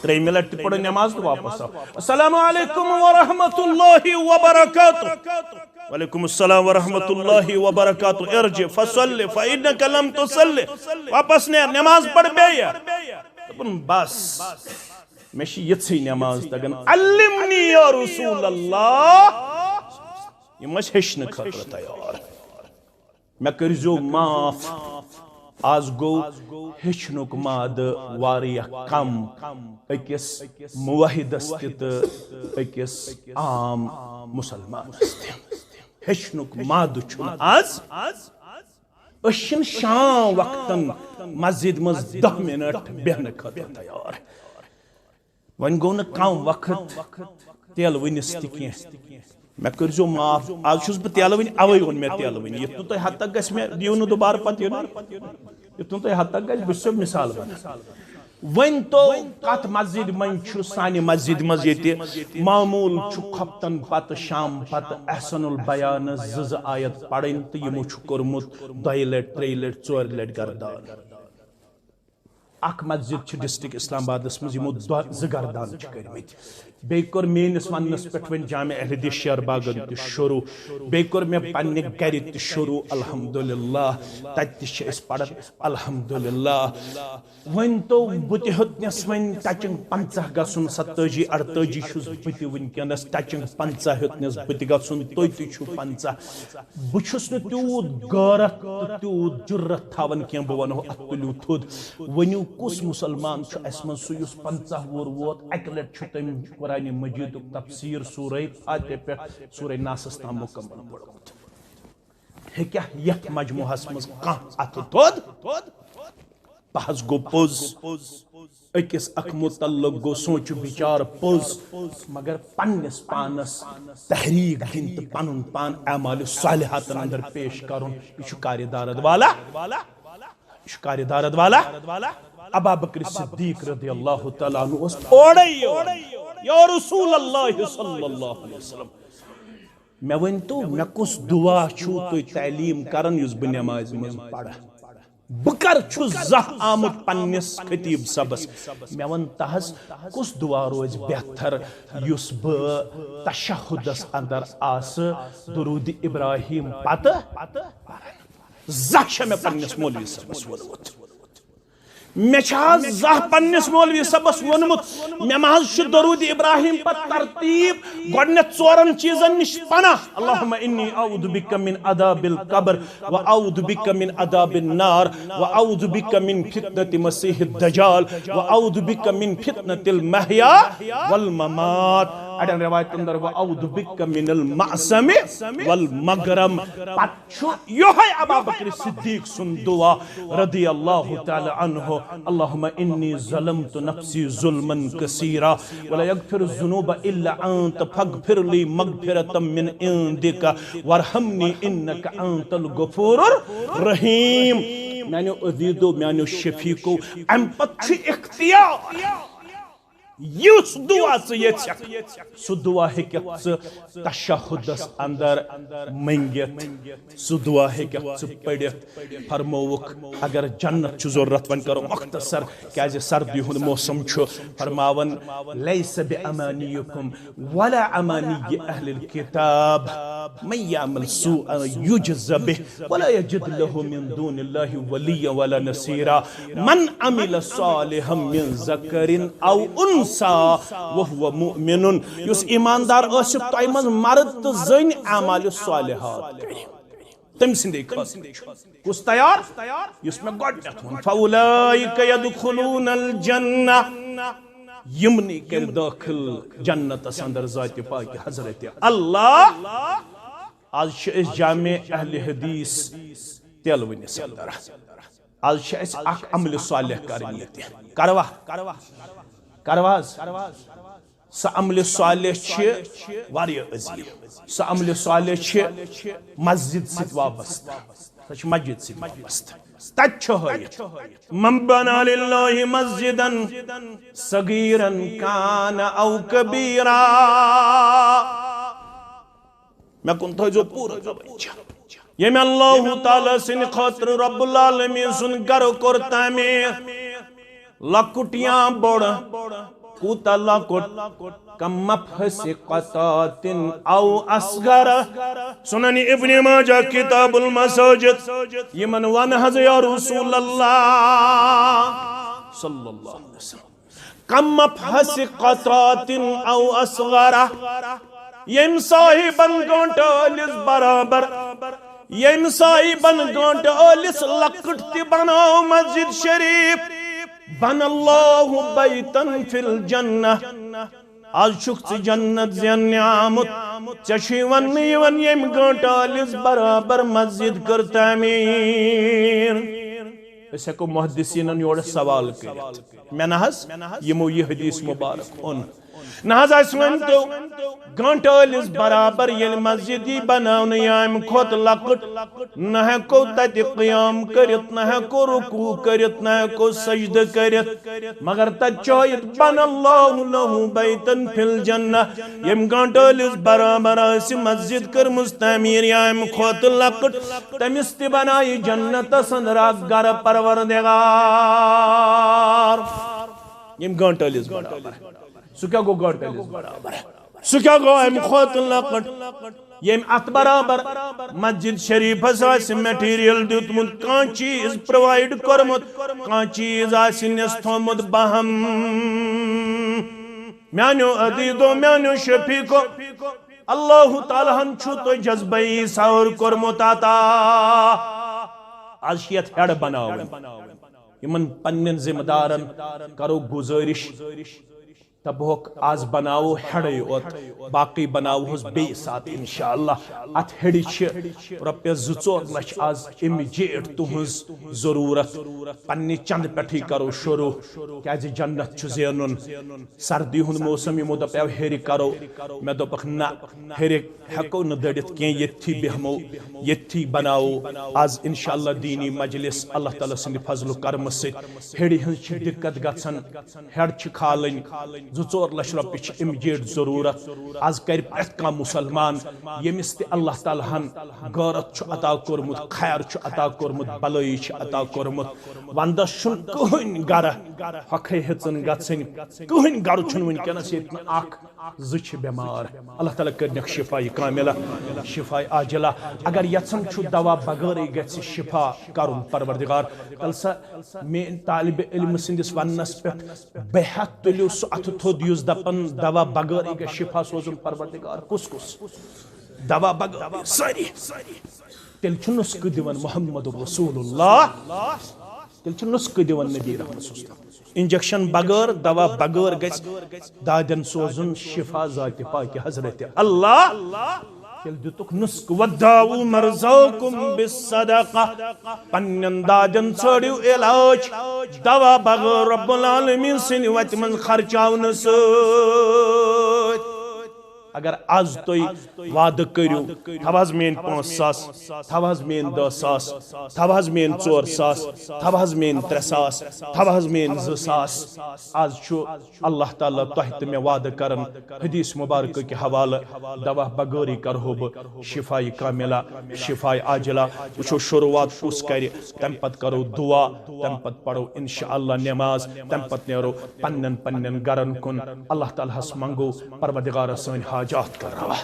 ترٛیٚیِمہِ لٹہِ تہِ پرو نماز تہٕ واپس آو۔ السلام علیکم ورحمۃ اللہ وبرکاتہ۔ وعلیکم السلام ورحمۃ اللہ وبرکاتہ۔ ارجع فصل فانک لم تصل۔ واپس نیر، نماز پر بیٚیہِ۔ دوٚپُن، بس، مےٚ چھِ یِژھٕے نماز تگان۔ علمنی یا رسول اللہ۔ یِم ٲسۍ ہیٚچھنہٕ خٲطرٕ تیار۔ مےٚ کٔرۍزیو معاف، از گوٚو ہیٚچھنُک مادٕ واریاہ کم أکِس موحدس تہِ تہٕ أکِس عام مسلمانس تہِ۔ ہیٚچھنُک مادٕ چھُنہٕ از۔ أسۍ چھِنہٕ شام وقتن مسجد منٛز دَہ منٹ بیٚہنہٕ خٲطرٕ تیار۔ وۄنۍ گوٚو نہٕ کم وقت تیلہٕ وٕنِس تہِ کینٛہہ۔ مےٚ کٔرۍزیو معاف، از چھُس بہٕ تیلہٕ وٕنہِ، اوے اوٚن مےٚ تیلہٕ وٕنہِ۔ یُتھ نہٕ تۄہہِ حد تک گژھِ مےٚ یِیِو نہٕ دُبارٕ پتہٕ یُن۔ یُتھ نہٕ تۄہہِ حد تک گژھِ، بہٕ چھُسو مثال ونان۔ وۄنۍ تو کتھ مسجد منٛز چھُ، سانہِ مسجد منٛز ییٚتہِ معموٗل چھُ خۄفتن پتہٕ، شام پتہٕ احسن البیانس زٕ زٕ آیت پرٕنۍ تہٕ یِمو چھُ کوٚرمُت دۄیہِ لٹہِ، ترٛیٚیہِ لٹہِ، ژورِ لٹہِ گردان۔ اکھ مسجد چھِ ڈسٹرکٹ اسلام آبادس منٛز یِمو دۄ-، زٕ گردان چھِ کٔرمٕتۍ۔ بیٚیہِ کوٚر میٲنِس وننس پٮ۪ٹھ وۄنۍ جامع اہل حدیث شیر باغن تہِ شروع، بیٚیہِ کوٚر مےٚ پننہِ گرِ تہِ شروع، الحمدللہ۔ تتہِ تہِ چھِ أسۍ پران، الحمدللہ۔ وۄنۍ تو بہٕ تہِ ہیوٚتنس وۄنۍ ٹچنگ پنژاہ گژھُن، ستٲجی اڑتٲجی چھُس بہٕ تہِ وٕنکیٚنس، ٹچنگ پنژاہ ہیوٚتنس بہٕ تہِ گژھُن، تُہۍ تہِ چھِو پنژاہ۔ بہٕ چھُس نہٕ تیوٗت غٲرت تہٕ تیوٗت جُرت تھاوان کینٛہہ، بہٕ وَنہو اَتھ تُلِو تھوٚد۔ ؤنِو، کُس مُسلمان چھُ اَسہِ منٛز سُہ، یُس پنٛژاہ وُہُر ووت، اَکہِ لَٹہِ چھُ تٔمۍ قرآنِ مجیٖدُک تفسیٖر سورہ فاتحہ پٮ۪ٹھ سورہ ناسَس تام مُکمل پوٚرمُت؟ ہیٚکیٛاہ یَتھ مجموعہَس منٛز کانٛہہ اَتھٕ تھوٚد؟ بہٕ حظ گوٚو پوٚز۔ أکِس اکھ متعلق گوٚو سونچ بچار پوٚز، مگر پننِس پانس تحریک دِنۍ تہٕ پنُن پان اعمال صالحاتن اندر پیش کرُن، یہِ چھُ کارِ دارد والا۔ یہِ چھُ کارِ دارد والا۔ ابا بکر صدیق رضی اللہ تعالیٰ عنہ اوس اورے یور، یا رسول اللہ صلی اللہ علیہ وسلم، مےٚ ؤنۍ تو، مےٚ کُس دعا چھُو تُہۍ تعلیٖم کران یُس بہٕ نمازِ منٛز پرٕ؟ بہٕ کر چھُس زانٛہہ آمُت پننِس خطیب صٲبس؟ مےٚ وَن تہٕ حظ، کُس دُعا روزِ بہتر یُس بہٕ تشہُدس اندر آسہٕ درود ابراہیم پتہٕ؟ زانٛہہ چھا مےٚ پننِس مولوی صٲبس ووٚنمُت؟ مےٚ چھا حظ زانٛہہ پننِس مولوی صٲبس ووٚنمُت، مےٚ ما حظ چھُ درود ابراہیم پتہٕ ترتیب گۄڈٕنیتھ ژورن چیٖزن نِش پناہ؟ اللہم انی اعوذ بک من عذاب القبر، و اعوذ بک من عذاب النار، و اعوذ بک من فتنة مسیح الدجال، و اعوذ بک من فتنة المحیا والممات۔ اڑین روایتن اندر، و اعوذ بک من المأثم والمغرم۔ پتہٕ چھُ یِہوٚے ابا بکر صدیق سُنٛد دُعا رضی اللہ تعالیٰ عنہ، اللہم انی ظلمت نفسی ظلما کثیرا ولا یغفر الذنوب الا انت فاغفر لی مغفرة من عندک وارحمنی انک انت الغفور الرحیم۔ میانیو عزیزو، میانیو شفیقو، امہِ پتہٕ چھُ اختیار۔ یُس دُعا ژٕ یژھکھ، سُہ دُعا ہیٚککھ ژٕ تشہُدس اندر مٔنگِتھ، سُہ دُعا ہیٚککھ ژٕ پٔرِتھ۔ فرمووُکھ، اگر جنت چھُ ضروٗرت، وۄنۍ کرو مختصر، کیازِ سردی ہُنٛد موسم چھُ، فرماوان، لیس بامانیکم ولا امانی اہل الکتاب، من یعمل سوءا یجز بہ ولا یجد لہ من دون اللہ ولیا ولا نصیرا۔ من عمل صالحا من ذکر او انثی وهو مؤمن۔ یُس ایماندار ٲسِتھ تۄہہِ منٛز مرد تہٕ زٔنۍ اعمال صالحات کرِ، تٔمۍ سٕنٛدے خٲطرٕ چھُ۔ کُس تیار؟ یُس مےٚ گۄڈٕنیتھ ووٚن، فاولئک یدخلون الجنہ، یِمنٕے کرِ دٲخل جنتس اندر ذاتِ پاکِ حضرت اللہ۔ آز چھِ أسۍ جامع اہل حدیث تیلہٕ وٕنِس اندر۔ آز چھِ اَسہِ اکھ عملِ صالح کرٕنۍ ییٚتہِ۔ کروا؟ کروا حظ؟ سۄ عملِ صالح چھِ واریاہ عظیٖم۔ سۄ عملِ صالح چھِ مسجد سۭتۍ وابستہٕ۔ سۄ چھِ مسجد سۭتۍ وابستہٕ۔ تَتہِ چھُ ہٲیِتھ، من بنى لله مسجدا صغيرا كان أو كبيرا۔ مےٚ کُن تھٲیزیو پوٗرٕ توجہ۔ ییٚمہِ اللہ تعالیٰ سٕنٛدِ خٲطرٕ رب العالمین سُنٛد گرٕ کوٚر تعمیٖر، لۄکُٹ یا بوٚڑ، کوٗتاہ لۄکُٹ؟ کم فسقطات او اصغر۔ سنن ابن ماجہ، کتاب المساجد۔ یِمن ون حض یا رسول اللہ صلی اللہ علیہ وسلم، کم فسقطات او اصغر۔ یم صاحبن گٲنٹہٕ ٲلِس برابر، یم صاحبن گٲنٹہٕ ٲلِس لۄکٕٹ تہِ بناو مسجد شریف، بنى الله بيتا في الجنة۔ از چھُکھ ژٕ جنت زیننہِ آمُت، ژےٚ چھُے وننہٕ یِوان ییٚمۍ گٲنٹہٕ ٲلِس برابر مسجد کٔر تعمیٖر۔ أسۍ ہٮ۪کو محدثینن یورٕ سوال کٔرِتھ، مےٚ نہ حظ یِمو یہِ حدیث مبارک اوٚن۔ نہ حظ، اَسہِ ؤنۍ تو، گٲنٹہٕ ٲلِس برابر ییٚلہِ مسجد یی بناونہٕ یا اَمہِ کھۄتہٕ لۄکُٹ، نہ ہٮ۪کو تتہِ قیام کٔرِتھ، نہ ہٮ۪کو رکوع کٔرِتھ، نہ ہٮ۪کو سجدٕ کٔرِتھ، مگر تتہِ چھُ ہٲیِتھ بنى الله له بيتا في الجنة۔ ییٚمۍ گٲنٹہٕ ٲلِس برابر آسہِ مسجد کٔرمٕژ تعمیٖر یا اَمہِ کھۄتہٕ لۄکٕٹ، تٔمِس تہِ بنایہِ جنتس اندر اکھ گرٕ پروردگار۔ ییٚمۍ گٲنٹہٕ ٲلِس برابر۔ سُہ کیٛاہ گوٚو گٲنٹہٕ ٲلِس برابر؟ سُہ کیٛاہ گوٚو اَمہِ کھۄتہٕ لۄکُٹ؟ ییٚمۍ اَتھ برابر مسجد شریفس آسہِ material دیُتمُت، کانٛہہ چیٖز provide کوٚرمُت، کانٛہہ چیٖز آسہِ نِس تھوٚمُت بہم۔ میٛانیو عزیزو، میٛانیو شفیقو، اللہ تعالیٰ ہن چھُ تۄہہِ جذبہٕ ایٖثار کوٚرمُت عطا۔ از چھِ یتھ ہٮ۪ڈ بناوٕنۍ۔ یِمن پننٮ۪ن ذمہٕ دارن کرو گُزٲرِش، دپہوکھ، از بناوو ہٮ۪ڈٕے یوت، باقٕے بناوہوس بیٚیہِ ساتہٕ انشاءاللہ۔ اتھ ہٮ۪ڈِ چھِ رۄپیس زٕ ژور لچھ از immediate تُہنٛز ضروٗرت۔ پننہِ چندٕ پٮ۪ٹھٕے کرو شروع، کیازِ جنت چھُ زینُن۔ سردی ہُنٛد موسم، یِمو دپیو ہیٚرِ کرو، مےٚ دوٚپکھ نہ، ہیٚرِ ہٮ۪کو نہٕ دٔڑِتھ کینٛہہ، ییٚتھی بیٚہمو، ییٚتھی بناوو از انشاءاللہ دینی مجلس اللہ تعالیٰ سٕنٛدِ فضل و کرمہٕ سۭتۍ۔ ہیٚرِ ہٕنٛز چھِ دِقت گژھان، ہیٚڈ چھِ کھالٕنۍ، زٕ ژور لچھ رۄپیہِ چھِ immediate ضروٗرت۔ از کرِ پرٛٮ۪تھ کانٛہہ مسلمان، ییٚمِس تہِ اللہ تعالیٰ ہن غٲرت چھُ عطا کوٚرمُت، خیر چھُ عطا کوٚرمُت، بلٲیی چھِ عطا کوٚرمُت، ونٛدس چھُنہٕ کٕہٕنۍ گرٕ ہۄکھے ہیٚژٕن گژھٕنۍ، کٕہٕنۍ گرٕ چھُنہٕ وٕنکیٚنس ییٚتہِ نہٕ اکھ زٕ چھِ بٮ۪مار۔ اللہ تعالیٰ کٔرنَکھ شفایہِ کاملہ، شفایہِ عاجلہ۔ اگر یژھان چھُ دوا بغٲرٕے گژھِ شفا کرُن پروردگار، تیٚلہِ سا میٲنۍ طالب علم سٕنٛدِس وننس پٮ۪ٹھ بے ہتھ تُلِو سُہ اتھٕ تھوٚد یُس دپان دوا بغٲرٕے گژھِ شفا سوزُن پروردگار۔ کُس کُس؟ دوا بغٲرٕے سٲری۔ تیٚلہِ چھُ نُسخہٕ دِوان محمد رسول اللہ، تیٚلہِ چھُ نُسخہٕ دِوان نبی رحمت صلی اللہ علیہ وسلم۔ انجیکشن بغٲر، دوا بغٲر گژھِ دادٮ۪ن سوزُن شفا ذاتِ پاکِ حضرت اللہ۔ تیٚلہِ دِتُکھ نُسخہٕ، "وداووا مرضاکم بالصدقہ"، پننٮ۪ن دادٮ۪ن ژھٲڑِو علاج، دوا بغٲر رب العالمین سٕنٛدِ وتہِ منٛز خرچاونہٕ سۭتۍ۔ اگر از تُہۍ وعدٕ کٔرِو، تھاو حظ میٲنۍ پانٛژھ ساس، تھاو حظ میٲنۍ دَہ ساس، تھاو حظ میٲنۍ ژور ساس، تھاو حظ میٲنۍ ترٛےٚ ساس، تھاو حظ میٲنۍ زٕ ساس۔ از چھُ اللہ تعالیٰ تۄہہِ تہٕ مےٚ وعدٕ کران، حدیث مبارکہٕ کہِ حوالہٕ، دوا بغٲرٕے کرہو بہٕ شفایہِ کاملہ، شفایہِ عاجلہ۔ وٕچھو شروعات کُس کرِ، تمہِ پتہٕ کرو دعا، تمہِ پتہٕ پرو انشاءاللہ نماز، تمہِ پتہٕ نیرو پننٮ۪ن پننٮ۪ن گرن کُن۔ اللہ تعالیٰ ہس منگو، پروردگارا سٲنۍ حاجات کر روا،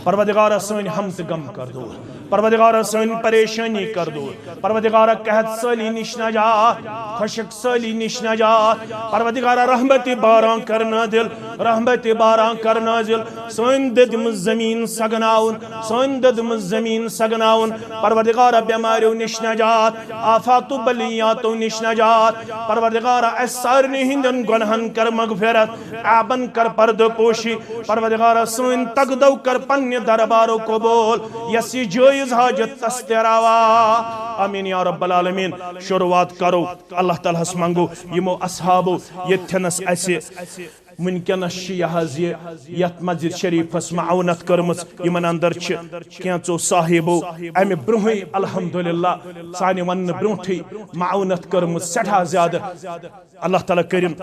پروردگارا سٲنۍ ہم تہٕ غم کر دور، پروردگارا سٲنۍ پریشانی کر دور، پروردگارا قحط سٲلی نِش نجات، خۄشک سٲلی نِش نجات، پروردگارا رحمت باران کر نازل، رحمت باران کر نازل، سٲنۍ دٔدمٕژ زمیٖن سگناوُن، سٲنۍ دٔدمٕژ زمیٖن سگناوُن، پروردگارا بیماریو نِش نجات، آفات و بلیاتو نِش نجات، پروردگارا اسہِ سارنٕے ہٕنٛدٮ۪ن گۄنہن کر مغفرت، عیبن کر پردٕ پوشی، پروردگارا سٲنۍ تگدو کر پننہِ دربارو قبول، یس یہِ جٲیز حاجت تس تہِ روا۔ آمین یا رب العالمین۔ شروعات کرو، اللہ تعالیٰ ہس منگو، یِمو اصحابو ییٚتھٮ۪نس اسہِ وٕنکیٚنس چھِ یہِ حظ یہِ یتھ مسجد شریفس معاونت کٔرمٕژ، یِمن اندر چھِ کینٛژو صاحبو امہِ برونٛہٕے الحمدللہ سانہِ وننہٕ برونٛٹھٕے معاونت کٔرمٕژ سٮ۪ٹھاہ زیادٕ۔ اللہ تعالیٰ کٔرِن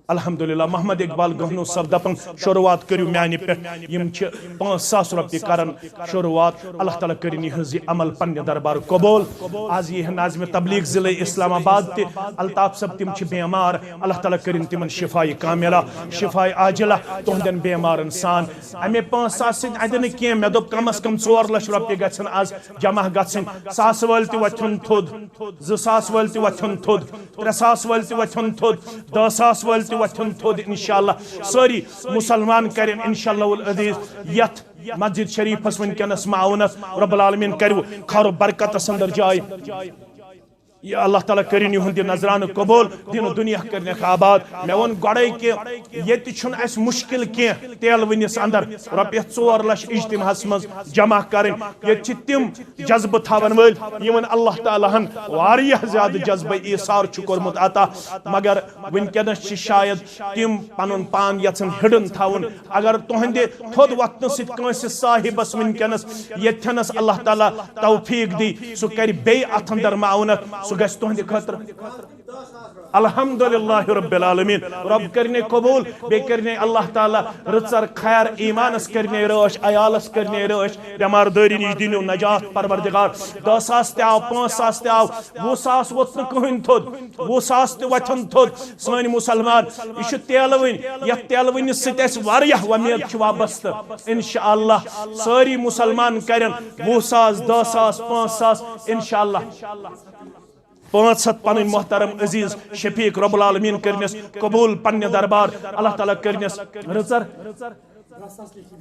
الحمدللہ، محمد اقبال گہنو صٲب دپان، شروعات کٔرِو میانہِ پٮ۪ٹھ۔ یِم چھِ پانٛژھ ساس رۄپیہِ کران شروعات۔ اللہ تعالیٰ کٔرِن یِہٕنٛز یہِ عمل پننہِ دربار قبول۔ آز یی ناظم تبلیغ ضلع اسلام آباد تہِ، الطاف صٲب، تِم چھِ بیمار، اللہ تعالیٰ کٔرِن تِمن شفایہِ کاملہ، شفایہِ عاجلہ، تُہنٛدٮ۪ن بیمارن سان۔ اَمے پانٛژھ ساس سۭتۍ اَندِ نہٕ کینٛہہ، مےٚ دوٚپ کم از کم ژور لچھ رۄپیہِ گژھن آز جمع گژھٕنۍ۔ ساس وٲلۍ تہِ وۄتھن تھوٚد، زٕ ساس وٲلۍ تہِ وۄتھن تھوٚد، ترٛےٚ ساس وٲلۍ تہِ وۄتھن تھوٚد، دَہ ساس وٲلۍ تہِ وۄتھن تھوٚد۔ انشاءاللہ سٲری مسلمان کرن انشاءاللہ العزیز یتھ مسجد شریفس وٕنکیٚنس معاونت۔ رب العالمین کرِ خیر و برکتس اندر جاے۔ یا اللہ تعالیٰ کٔرِن یِہُنٛد یہِ نذرانہٕ قبول، دین و دُنیا کٔرِنَکھ آباد۔ مےٚ ووٚن گۄڈَے کہِ ییٚتہِ چھُنہٕ اَسہِ مُشکِل کینٛہہ تیلہٕ وٕنِس اندر رۄپیَس ژور لچھ اجتماعس منٛز جمع کرٕنۍ۔ ییٚتہِ چھِ تِم جذبہٕ تھاون وٲلۍ یِمن اللہ تعالیٰ ہن واریاہ زیادٕ جذبہٕ ایثار چھُ کوٚرمُت عطا، مگر وٕنکیٚنس چھِ شاید تِم پنُن پان یژھان ہڈن تھاوُن۔ اگر تُہنٛدِ تھوٚد وۄتھنہٕ سۭتۍ کٲنٛسہِ صاحبس وٕنکیٚنس ییٚتھٮ۪نس اللہ تعالیٰ توفیق دی، سُہ کرِ بیٚیہِ اتھ اندر معاونت، سُہ گژھِ تُہنٛدِ خٲطرٕ۔ الحمدللہ رب العالمین، رب کرنے قبول، بیٚیہِ کرنے اللہ تعالیٰ رٕژر خیر، ایمانس کرنے رٲچھ، عیالس کرنے رٲچھ، بٮ۪مار دٲری نِش دِنِو نجات پروردگار۔ دَہ ساس تہِ آو، پانٛژھ ساس تہِ آو، وُہ ساس ووت نہٕ کٕہٕنۍ تھوٚد، وُہ ساس تہِ وۄتھن تھوٚد۔ سٲنۍ مسلمان، یہِ چھُ تیلہٕ وٕنۍ، یتھ تیلہٕ وٕنِس سۭتۍ اَسہِ واریاہ وۄمید چھِ وابستہٕ۔ انشاءاللہ سٲری مسلمان کرن وُہ ساس، دَہ ساس، پانٛژھ ساس، انشاءاللہ۔ پانٛژھ ہتھ پنٕنۍ محترم عزیز شفیق، رب العالمین کرنس قبول پننہِ دربار، اللہ تعالیٰ کرنس رٕژر۔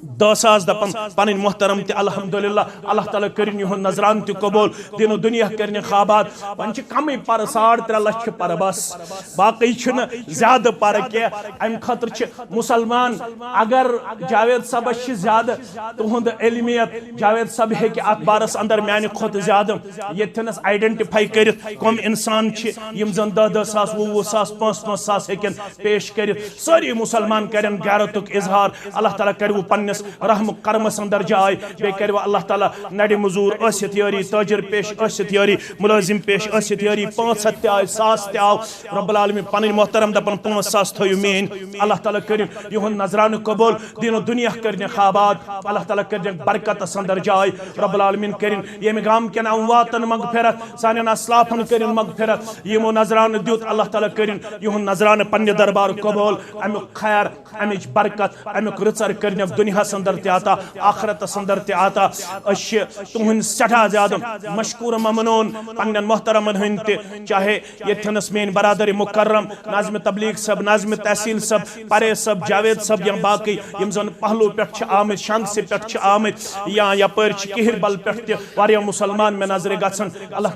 دَہ ساس دپان پنٕنۍ محترم تہِ، الحمدللہ، اللہ تعالیٰ کرن یِہُنٛد نذران تہِ قبول، دین و دُنیا کرنہِ آباد۔ وۄنۍ چھِ کمٕے پرٕ، ساڑ ترٛےٚ لچھ چھِ پرٕ بس، باقٕے چھُنہٕ زیادٕ پرٕ کینٛہہ۔ امہِ خٲطرٕ چھِ مسلمان، اگر جاوید صٲبس چھِ زیادٕ تُہُنٛد علمیت، جاوید صٲب ہیٚکہِ اتھ بارس اندر میانہِ کھۄتہٕ زیادٕ ییٚتھٮ۪نس آئیڈینٹیفائی کٔرِتھ، کم انسان چھِ یِم زن دَہ دَہ ساس، وُہ وُہ ساس، پانٛژھ پانٛژھ ساس ہیٚکن پیش کٔرِتھ۔ سٲری مسلمان کرن غیرتُک اظہار، اللہ تعالیٰ کرِ وۄنۍ پننِس رحم و کرمس اندر جاے، بیٚیہِ کرِ وۄنۍ اللہ تعالیٰ نڑِ مزور ٲسِتھ یٲری، تاجر پیش ٲسِتھ یٲری، ملٲزم پیش ٲسِتھ یٲری۔ پانٛژھ ہتھ تہِ آے، ساس تہِ آو، رب العالمین پنٕنۍ محترم دپان پانٛژھ ساس تھٲیِو میٲنۍ۔ اللہ تعالیٰ کٔرِن یِہُنٛد نذرانہٕ قبول، دین و دُنیا کٔرِنَکھ آباد، اللہ تعالیٰ کٔرِنَکھ برکتس اندر جاے۔ رب العالمین کٔرِن ییٚمہِ گامہٕ کٮ۪ن امواتن مغفرت، سانٮ۪ن اسلافن کٔرِن مغفرت۔ یِمو نذرانہٕ دیُت، اللہ تعالیٰ کٔرِن یِہُنٛد نذرانہٕ پننہِ دربار قبول۔ امیُک خیر، امِچ برکت، امیُک رٕژر کٔرِنَکھ دُنیاہس اندر تہِ عطا، آخرتس اندر تہِ عطا۔ أسۍ چھِ تُہٕنٛدۍ سٮ۪ٹھاہ زیادٕ مشکور ممنون پننٮ۪ن محترمن ہٕنٛدۍ تہِ، چاہے ییٚتھٮ۪نس میٲنۍ برادر مکرم ناظم تبلیغ صٲب، ناظم تحصیل صٲب، پریز صٲب، جاوید صٲب یا باقٕے یِم زن پہلو پٮ۪ٹھ چھِ آمٕتۍ، شنگسہِ پٮ۪ٹھ چھِ آمٕتۍ یا یپٲرۍ چھِ کِہِر بل پٮ۪ٹھ تہِ واریاہ مسلمان مےٚ نظرِ گژھن۔ اللہ،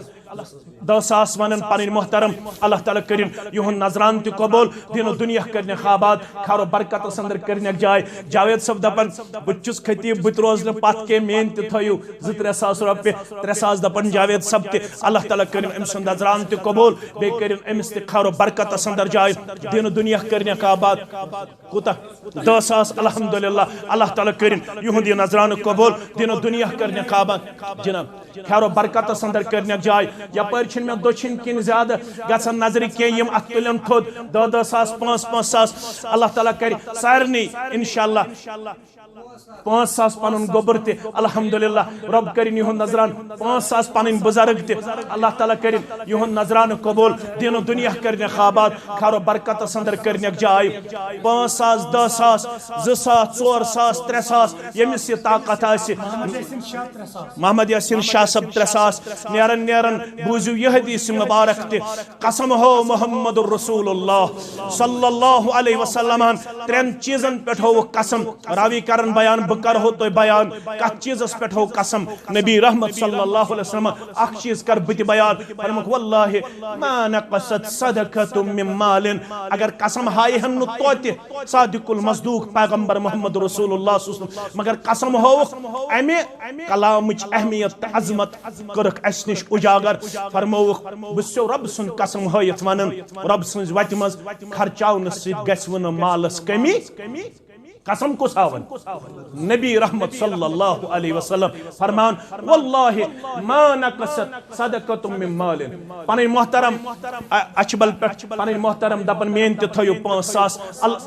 دَہ ساس ونن پنٕنۍ محترم، اللہ تعالیٰ کٔرِن یِہُنٛد نذران تہِ قبول، دین و دُنیا کٔرِنَکھ آباد، خیر و برکتس اندر کٔرِنَکھ جاے۔ جاوید صٲب دپان، بہٕ تہِ چھُس خطیب، بہٕ تہِ روزٕ نہٕ پتھ کینٛہہ، میٲنۍ تہِ تھٲیِو زٕ ترٛےٚ ساس رۄپیہِ۔ ترٛےٚ ساس دپان جاوید صٲب تہِ، اللہ تعالیٰ کٔرِن أمۍ سُنٛد نذران تہِ قبول، بیٚیہِ کٔرِن أمِس تہِ خیر و برکتس اندر جاے، دین و دُنیا کٔرِنَکھ آباد۔ کوٗتاہ؟ دَہ ساس، الحمدللہ، اللہ تعالیٰ کٔرِن یِہُنٛد یہِ نذرانہٕ قبول، دین و دُنیا کٔرِنَکھ آباد۔ جناب، خیر و برکتس اندر کٔرِنَکھ جاے۔ یپٲرۍ چھِنہٕ مےٚ دٔچھِنۍ کِنۍ زیادٕ گژھان نظرِ کینٛہہ، یِم اتھ تُلن تھوٚد، دَہ دَہ ساس، پانٛژھ پانٛژھ ساس، اللہ تعالیٰ کرِ سارنٕے انشاءاللہ۔ پانٛژھ ساس پنُن گوٚبُر تہِ، الحمدللہ، رب کٔرِن یِہُنٛد نذران۔ پانٛژھ ساس پنٕنۍ بُزرگ تہِ، اللہ تعالیٰ کٔرِن یِہُنٛد نذرانہٕ قبول۔ دین و دُنیا کٔرِنَکھ آباد، خیر و برکتس اندر کٔرِنَکھ جاے۔ پانٛژھ ساس، دَہ ساس، زٕ ساس، ژور ساس، ترٛےٚ ساس، ییٚمِس یہِ طاقت آسہِ۔ محمد یاسین شاہ صٲب ترٛےٚ ساس۔ نیران نیران بوٗزِو یہِ حدیث مبارک تہِ۔ قسم ہو محمد رسول اللہ صلی اللہ علیہ وسلم ہن ترٛٮ۪ن چیٖزن پٮ۪ٹھ ہووُکھ قسم۔ راوی کرن بیان، بہٕ کرہو تۄہہِ بیان کتھ چیٖزس پٮ۪ٹھ ہوو قسم نبی رحمت صلی اللہ علیہ وسلم۔ اکھ چیٖز کر بہٕ تہِ بیان۔ فرمووُکھ، واللہ ما نقصت صدقۃ من مال۔ اگر قسم ہایہِ ہن نہٕ توتہِ صادق المصدوق پیغمبر محمد رسول اللہ صلی اللہ علیہ وسلم، مگر قسم ہووُکھ امہِ کلامٕچ اہمیت تہٕ عظمت کٔرٕکھ اسہِ نِش اجاگر۔ فرمووُکھ، بہٕ چھُسو رب سُنٛد قسم ہٲیِتھ ونان، رب سٕنٛزِ وتہِ منٛز خرچاونہٕ سۭتۍ گژھِ نہٕ مالس کمی۔ قسم کُس ہاوان؟ نبی رحمت صلی اللہ علیہ وسلم فرمان، واللہ ما نقصت صدقۃ من مال۔ پنٕنۍ محترم ا-، اچھبل پٮ۪ٹھ، پنٕنۍ محترم دپان، میٲنۍ تہِ تھٲیِو پانٛژھ ساس۔ ال-،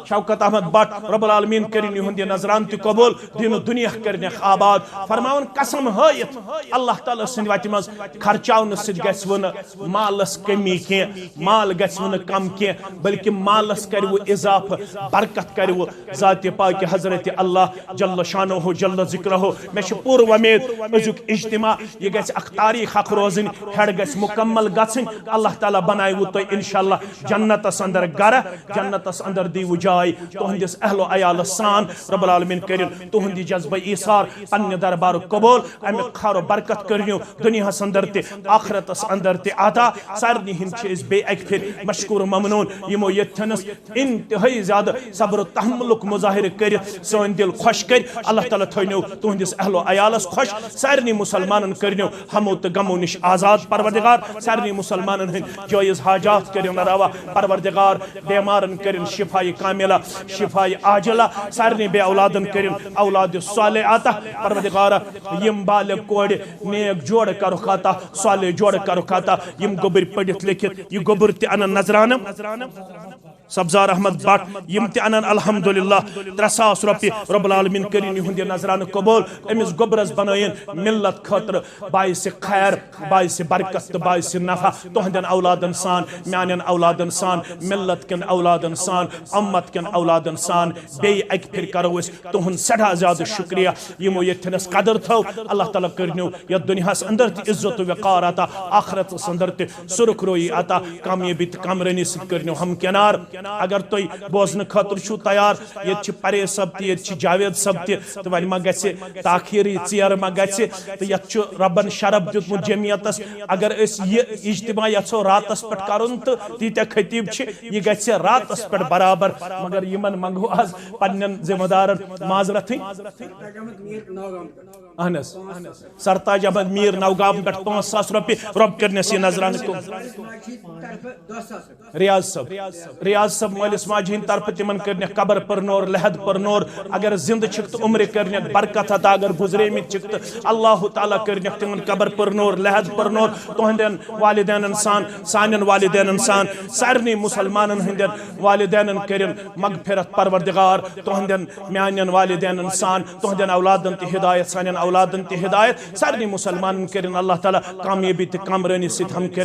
شوکت احمد بٹ، رب العالمین کٔرِن یِہُنٛد یہِ نذران تہِ قبول، دِنہٕ دُنیا کٔرنٮ۪کھ آباد۔ فرماوان قسم ہٲیِتھ اللہ تعالیٰ سٕنٛدِ وتہِ منٛز خرچاونہٕ سۭتۍ گژھِ وُنہٕ مالس کمی کینٛہہ، مال گژھِ وُنہٕ کم کینٛہہ، بلکہ مالس کرِ وُ اضافہٕ، برکت کرِ وُ۔ ذات پاک حضرت اللہ جل شانہ جل ذکرہ، مےٚ چھِ پوٗرٕ وۄمید أزیُک اجتماع یہِ گژھِ اکھ تاریخ اکھ روزٕنۍ، ہیٚڈ گژھِ مکمل گژھٕنۍ۔ اللہ تعالیٰ بناوِ تۄہہِ انشاءاللہ جنتس اندر گرٕ، جنتس اندر دیٖوٕ جاے تُہنٛدِس اہل و عیالس سان۔ رب العالمین کٔرِن تُہنٛد یہِ جذبہ ایثار پننہِ دربارُک قبول۔ امیُک خیر و برکت کٔرِو دُنیاہس اندر تہِ، آخرتس اندر تہِ عطا۔ سارنٕے ہٕنٛدۍ چھِ أسۍ بیٚیہِ اکہِ پھِرِ مشکور و ممنون، یِمو ییٚتھٮ۪نس انتہٲئی زیادٕ صبر و تحملُک مظاہرٕ کٔرِتھ سٲنۍ دِل خۄش کٔرۍ۔ اللہ تعالیٰ تھٲینو تُہنٛدِس اہل و عیالس خۄش۔ سارنٕے مسلمانن کٔرنو ہمو تہٕ غمو نِش آزاد پروردگار۔ سارنٕے مسلمانن ہٕنٛدۍ جٲیز حاجات کٔرِن روا پروردگار۔ بیمارن کٔرِن شفایہِ کاملہ، شفایہِ عاجلہ۔ سارنٕے بے اولادن کٔرِن اولاد صالح عطا پروردگارا۔ یِم بالغ کورِ نیک جوڑ کرُکھ عطا، صالح جوڑ کرُکھ عطا۔ یِم گوٚبٕرۍ پٔرِتھ لیکھِتھ یہِ گوٚبُر تہِ انن نذرانہٕ۔ سبزار احمد بٹ، یِم تہِ انن الحمدللہ ترٛےٚ ساس رۄپیہِ، رب العالمین کٔرِن یِہُنٛد یہِ نذرانہٕ قبول۔ أمِس گوٚبرس بنٲیِن ملت خٲطرٕ باعث خیر، باعث برکت تہٕ باعث نفع۔ تُہنٛدٮ۪ن اولادن سان، میانٮ۪ن اولادن سان، ملت کٮ۪ن اولادن سان، امت کٮ۪ن اولادن سان۔ بیٚیہِ اکہِ پھِرِ کرو أسۍ تُہُنٛد سٮ۪ٹھاہ زیادٕ شُکریہ، یِمو ییٚتھٮ۪نس قدر تھٲو۔ اللہ تعالیٰ کٔرنو یتھ دُنیاہس اندر تہِ عزت و وقار عطا، آخرتس اندر تہِ سرخ رویی عطا، کامیٲبی تہٕ کامرٲنی سۭتۍ کٔرنو ہمکنار۔ اگر تُہۍ بوزنہٕ خٲطرٕ چھِو تیار، ییٚتہِ چھِ پرویز صٲب تہِ، ییٚتہِ چھِ جاوید صٲب تہِ، تہٕ وۄنۍ ما گژھِ تاخیرٕے، ژیر ما گژھِ؟ تہٕ یتھ چھُ ربن شرف دیُتمُت جمعیتس۔ اگر أسۍ یہِ اجتماع یژھو راتس پٮ۪ٹھ کرُن تہٕ تیٖتیٛاہ خطیب چھِ، یہِ گژھِ راتس پٮ۪ٹھ برابر۔ مگر یِمن منگو از پننٮ۪ن ذمہٕ دارن معذرتھٕے۔ اہن حظ، سرتاج احمد میر نوگام پٮ۪ٹھ پانٛژھ ساس رۄپیہِ، رۄب کٔرنس یہِ نظرانہٕ کُن۔ ریاض صٲب، ریاض صٲب مٲلِس ماجہِ ہٕنٛدِ طرفہٕ تِمن کٔرنکھ قبر پر نور، لحد پر نور۔ اگر زندٕ چھِکھ تہٕ عمرِ کٔرنکھ برکت عطا، اگر گُزریمٕتۍ چھِکھ تہٕ اللہ تعالیٰ کٔرنکھ تِمن قبر پر نور، لحد پر نور۔ تُہنٛدٮ۪ن والدینن سان، سانٮ۪ن والدینن سان، سارنٕے مسلمانن ہٕنٛدٮ۪ن والدینن کٔرِن مغفرت پروردگار۔ تُہنٛدٮ۪ن میانٮ۪ن والدینن سان، تُہنٛدٮ۪ن اولادن تہِ ہدایت، سانٮ۪ن اولادن تہِ ہدایت۔ سارنٕے مسلمانن کٔرِن اللہ تعالیٰ کامیٲبی تہٕ کامرٲنی سۭتۍ ہمکنار۔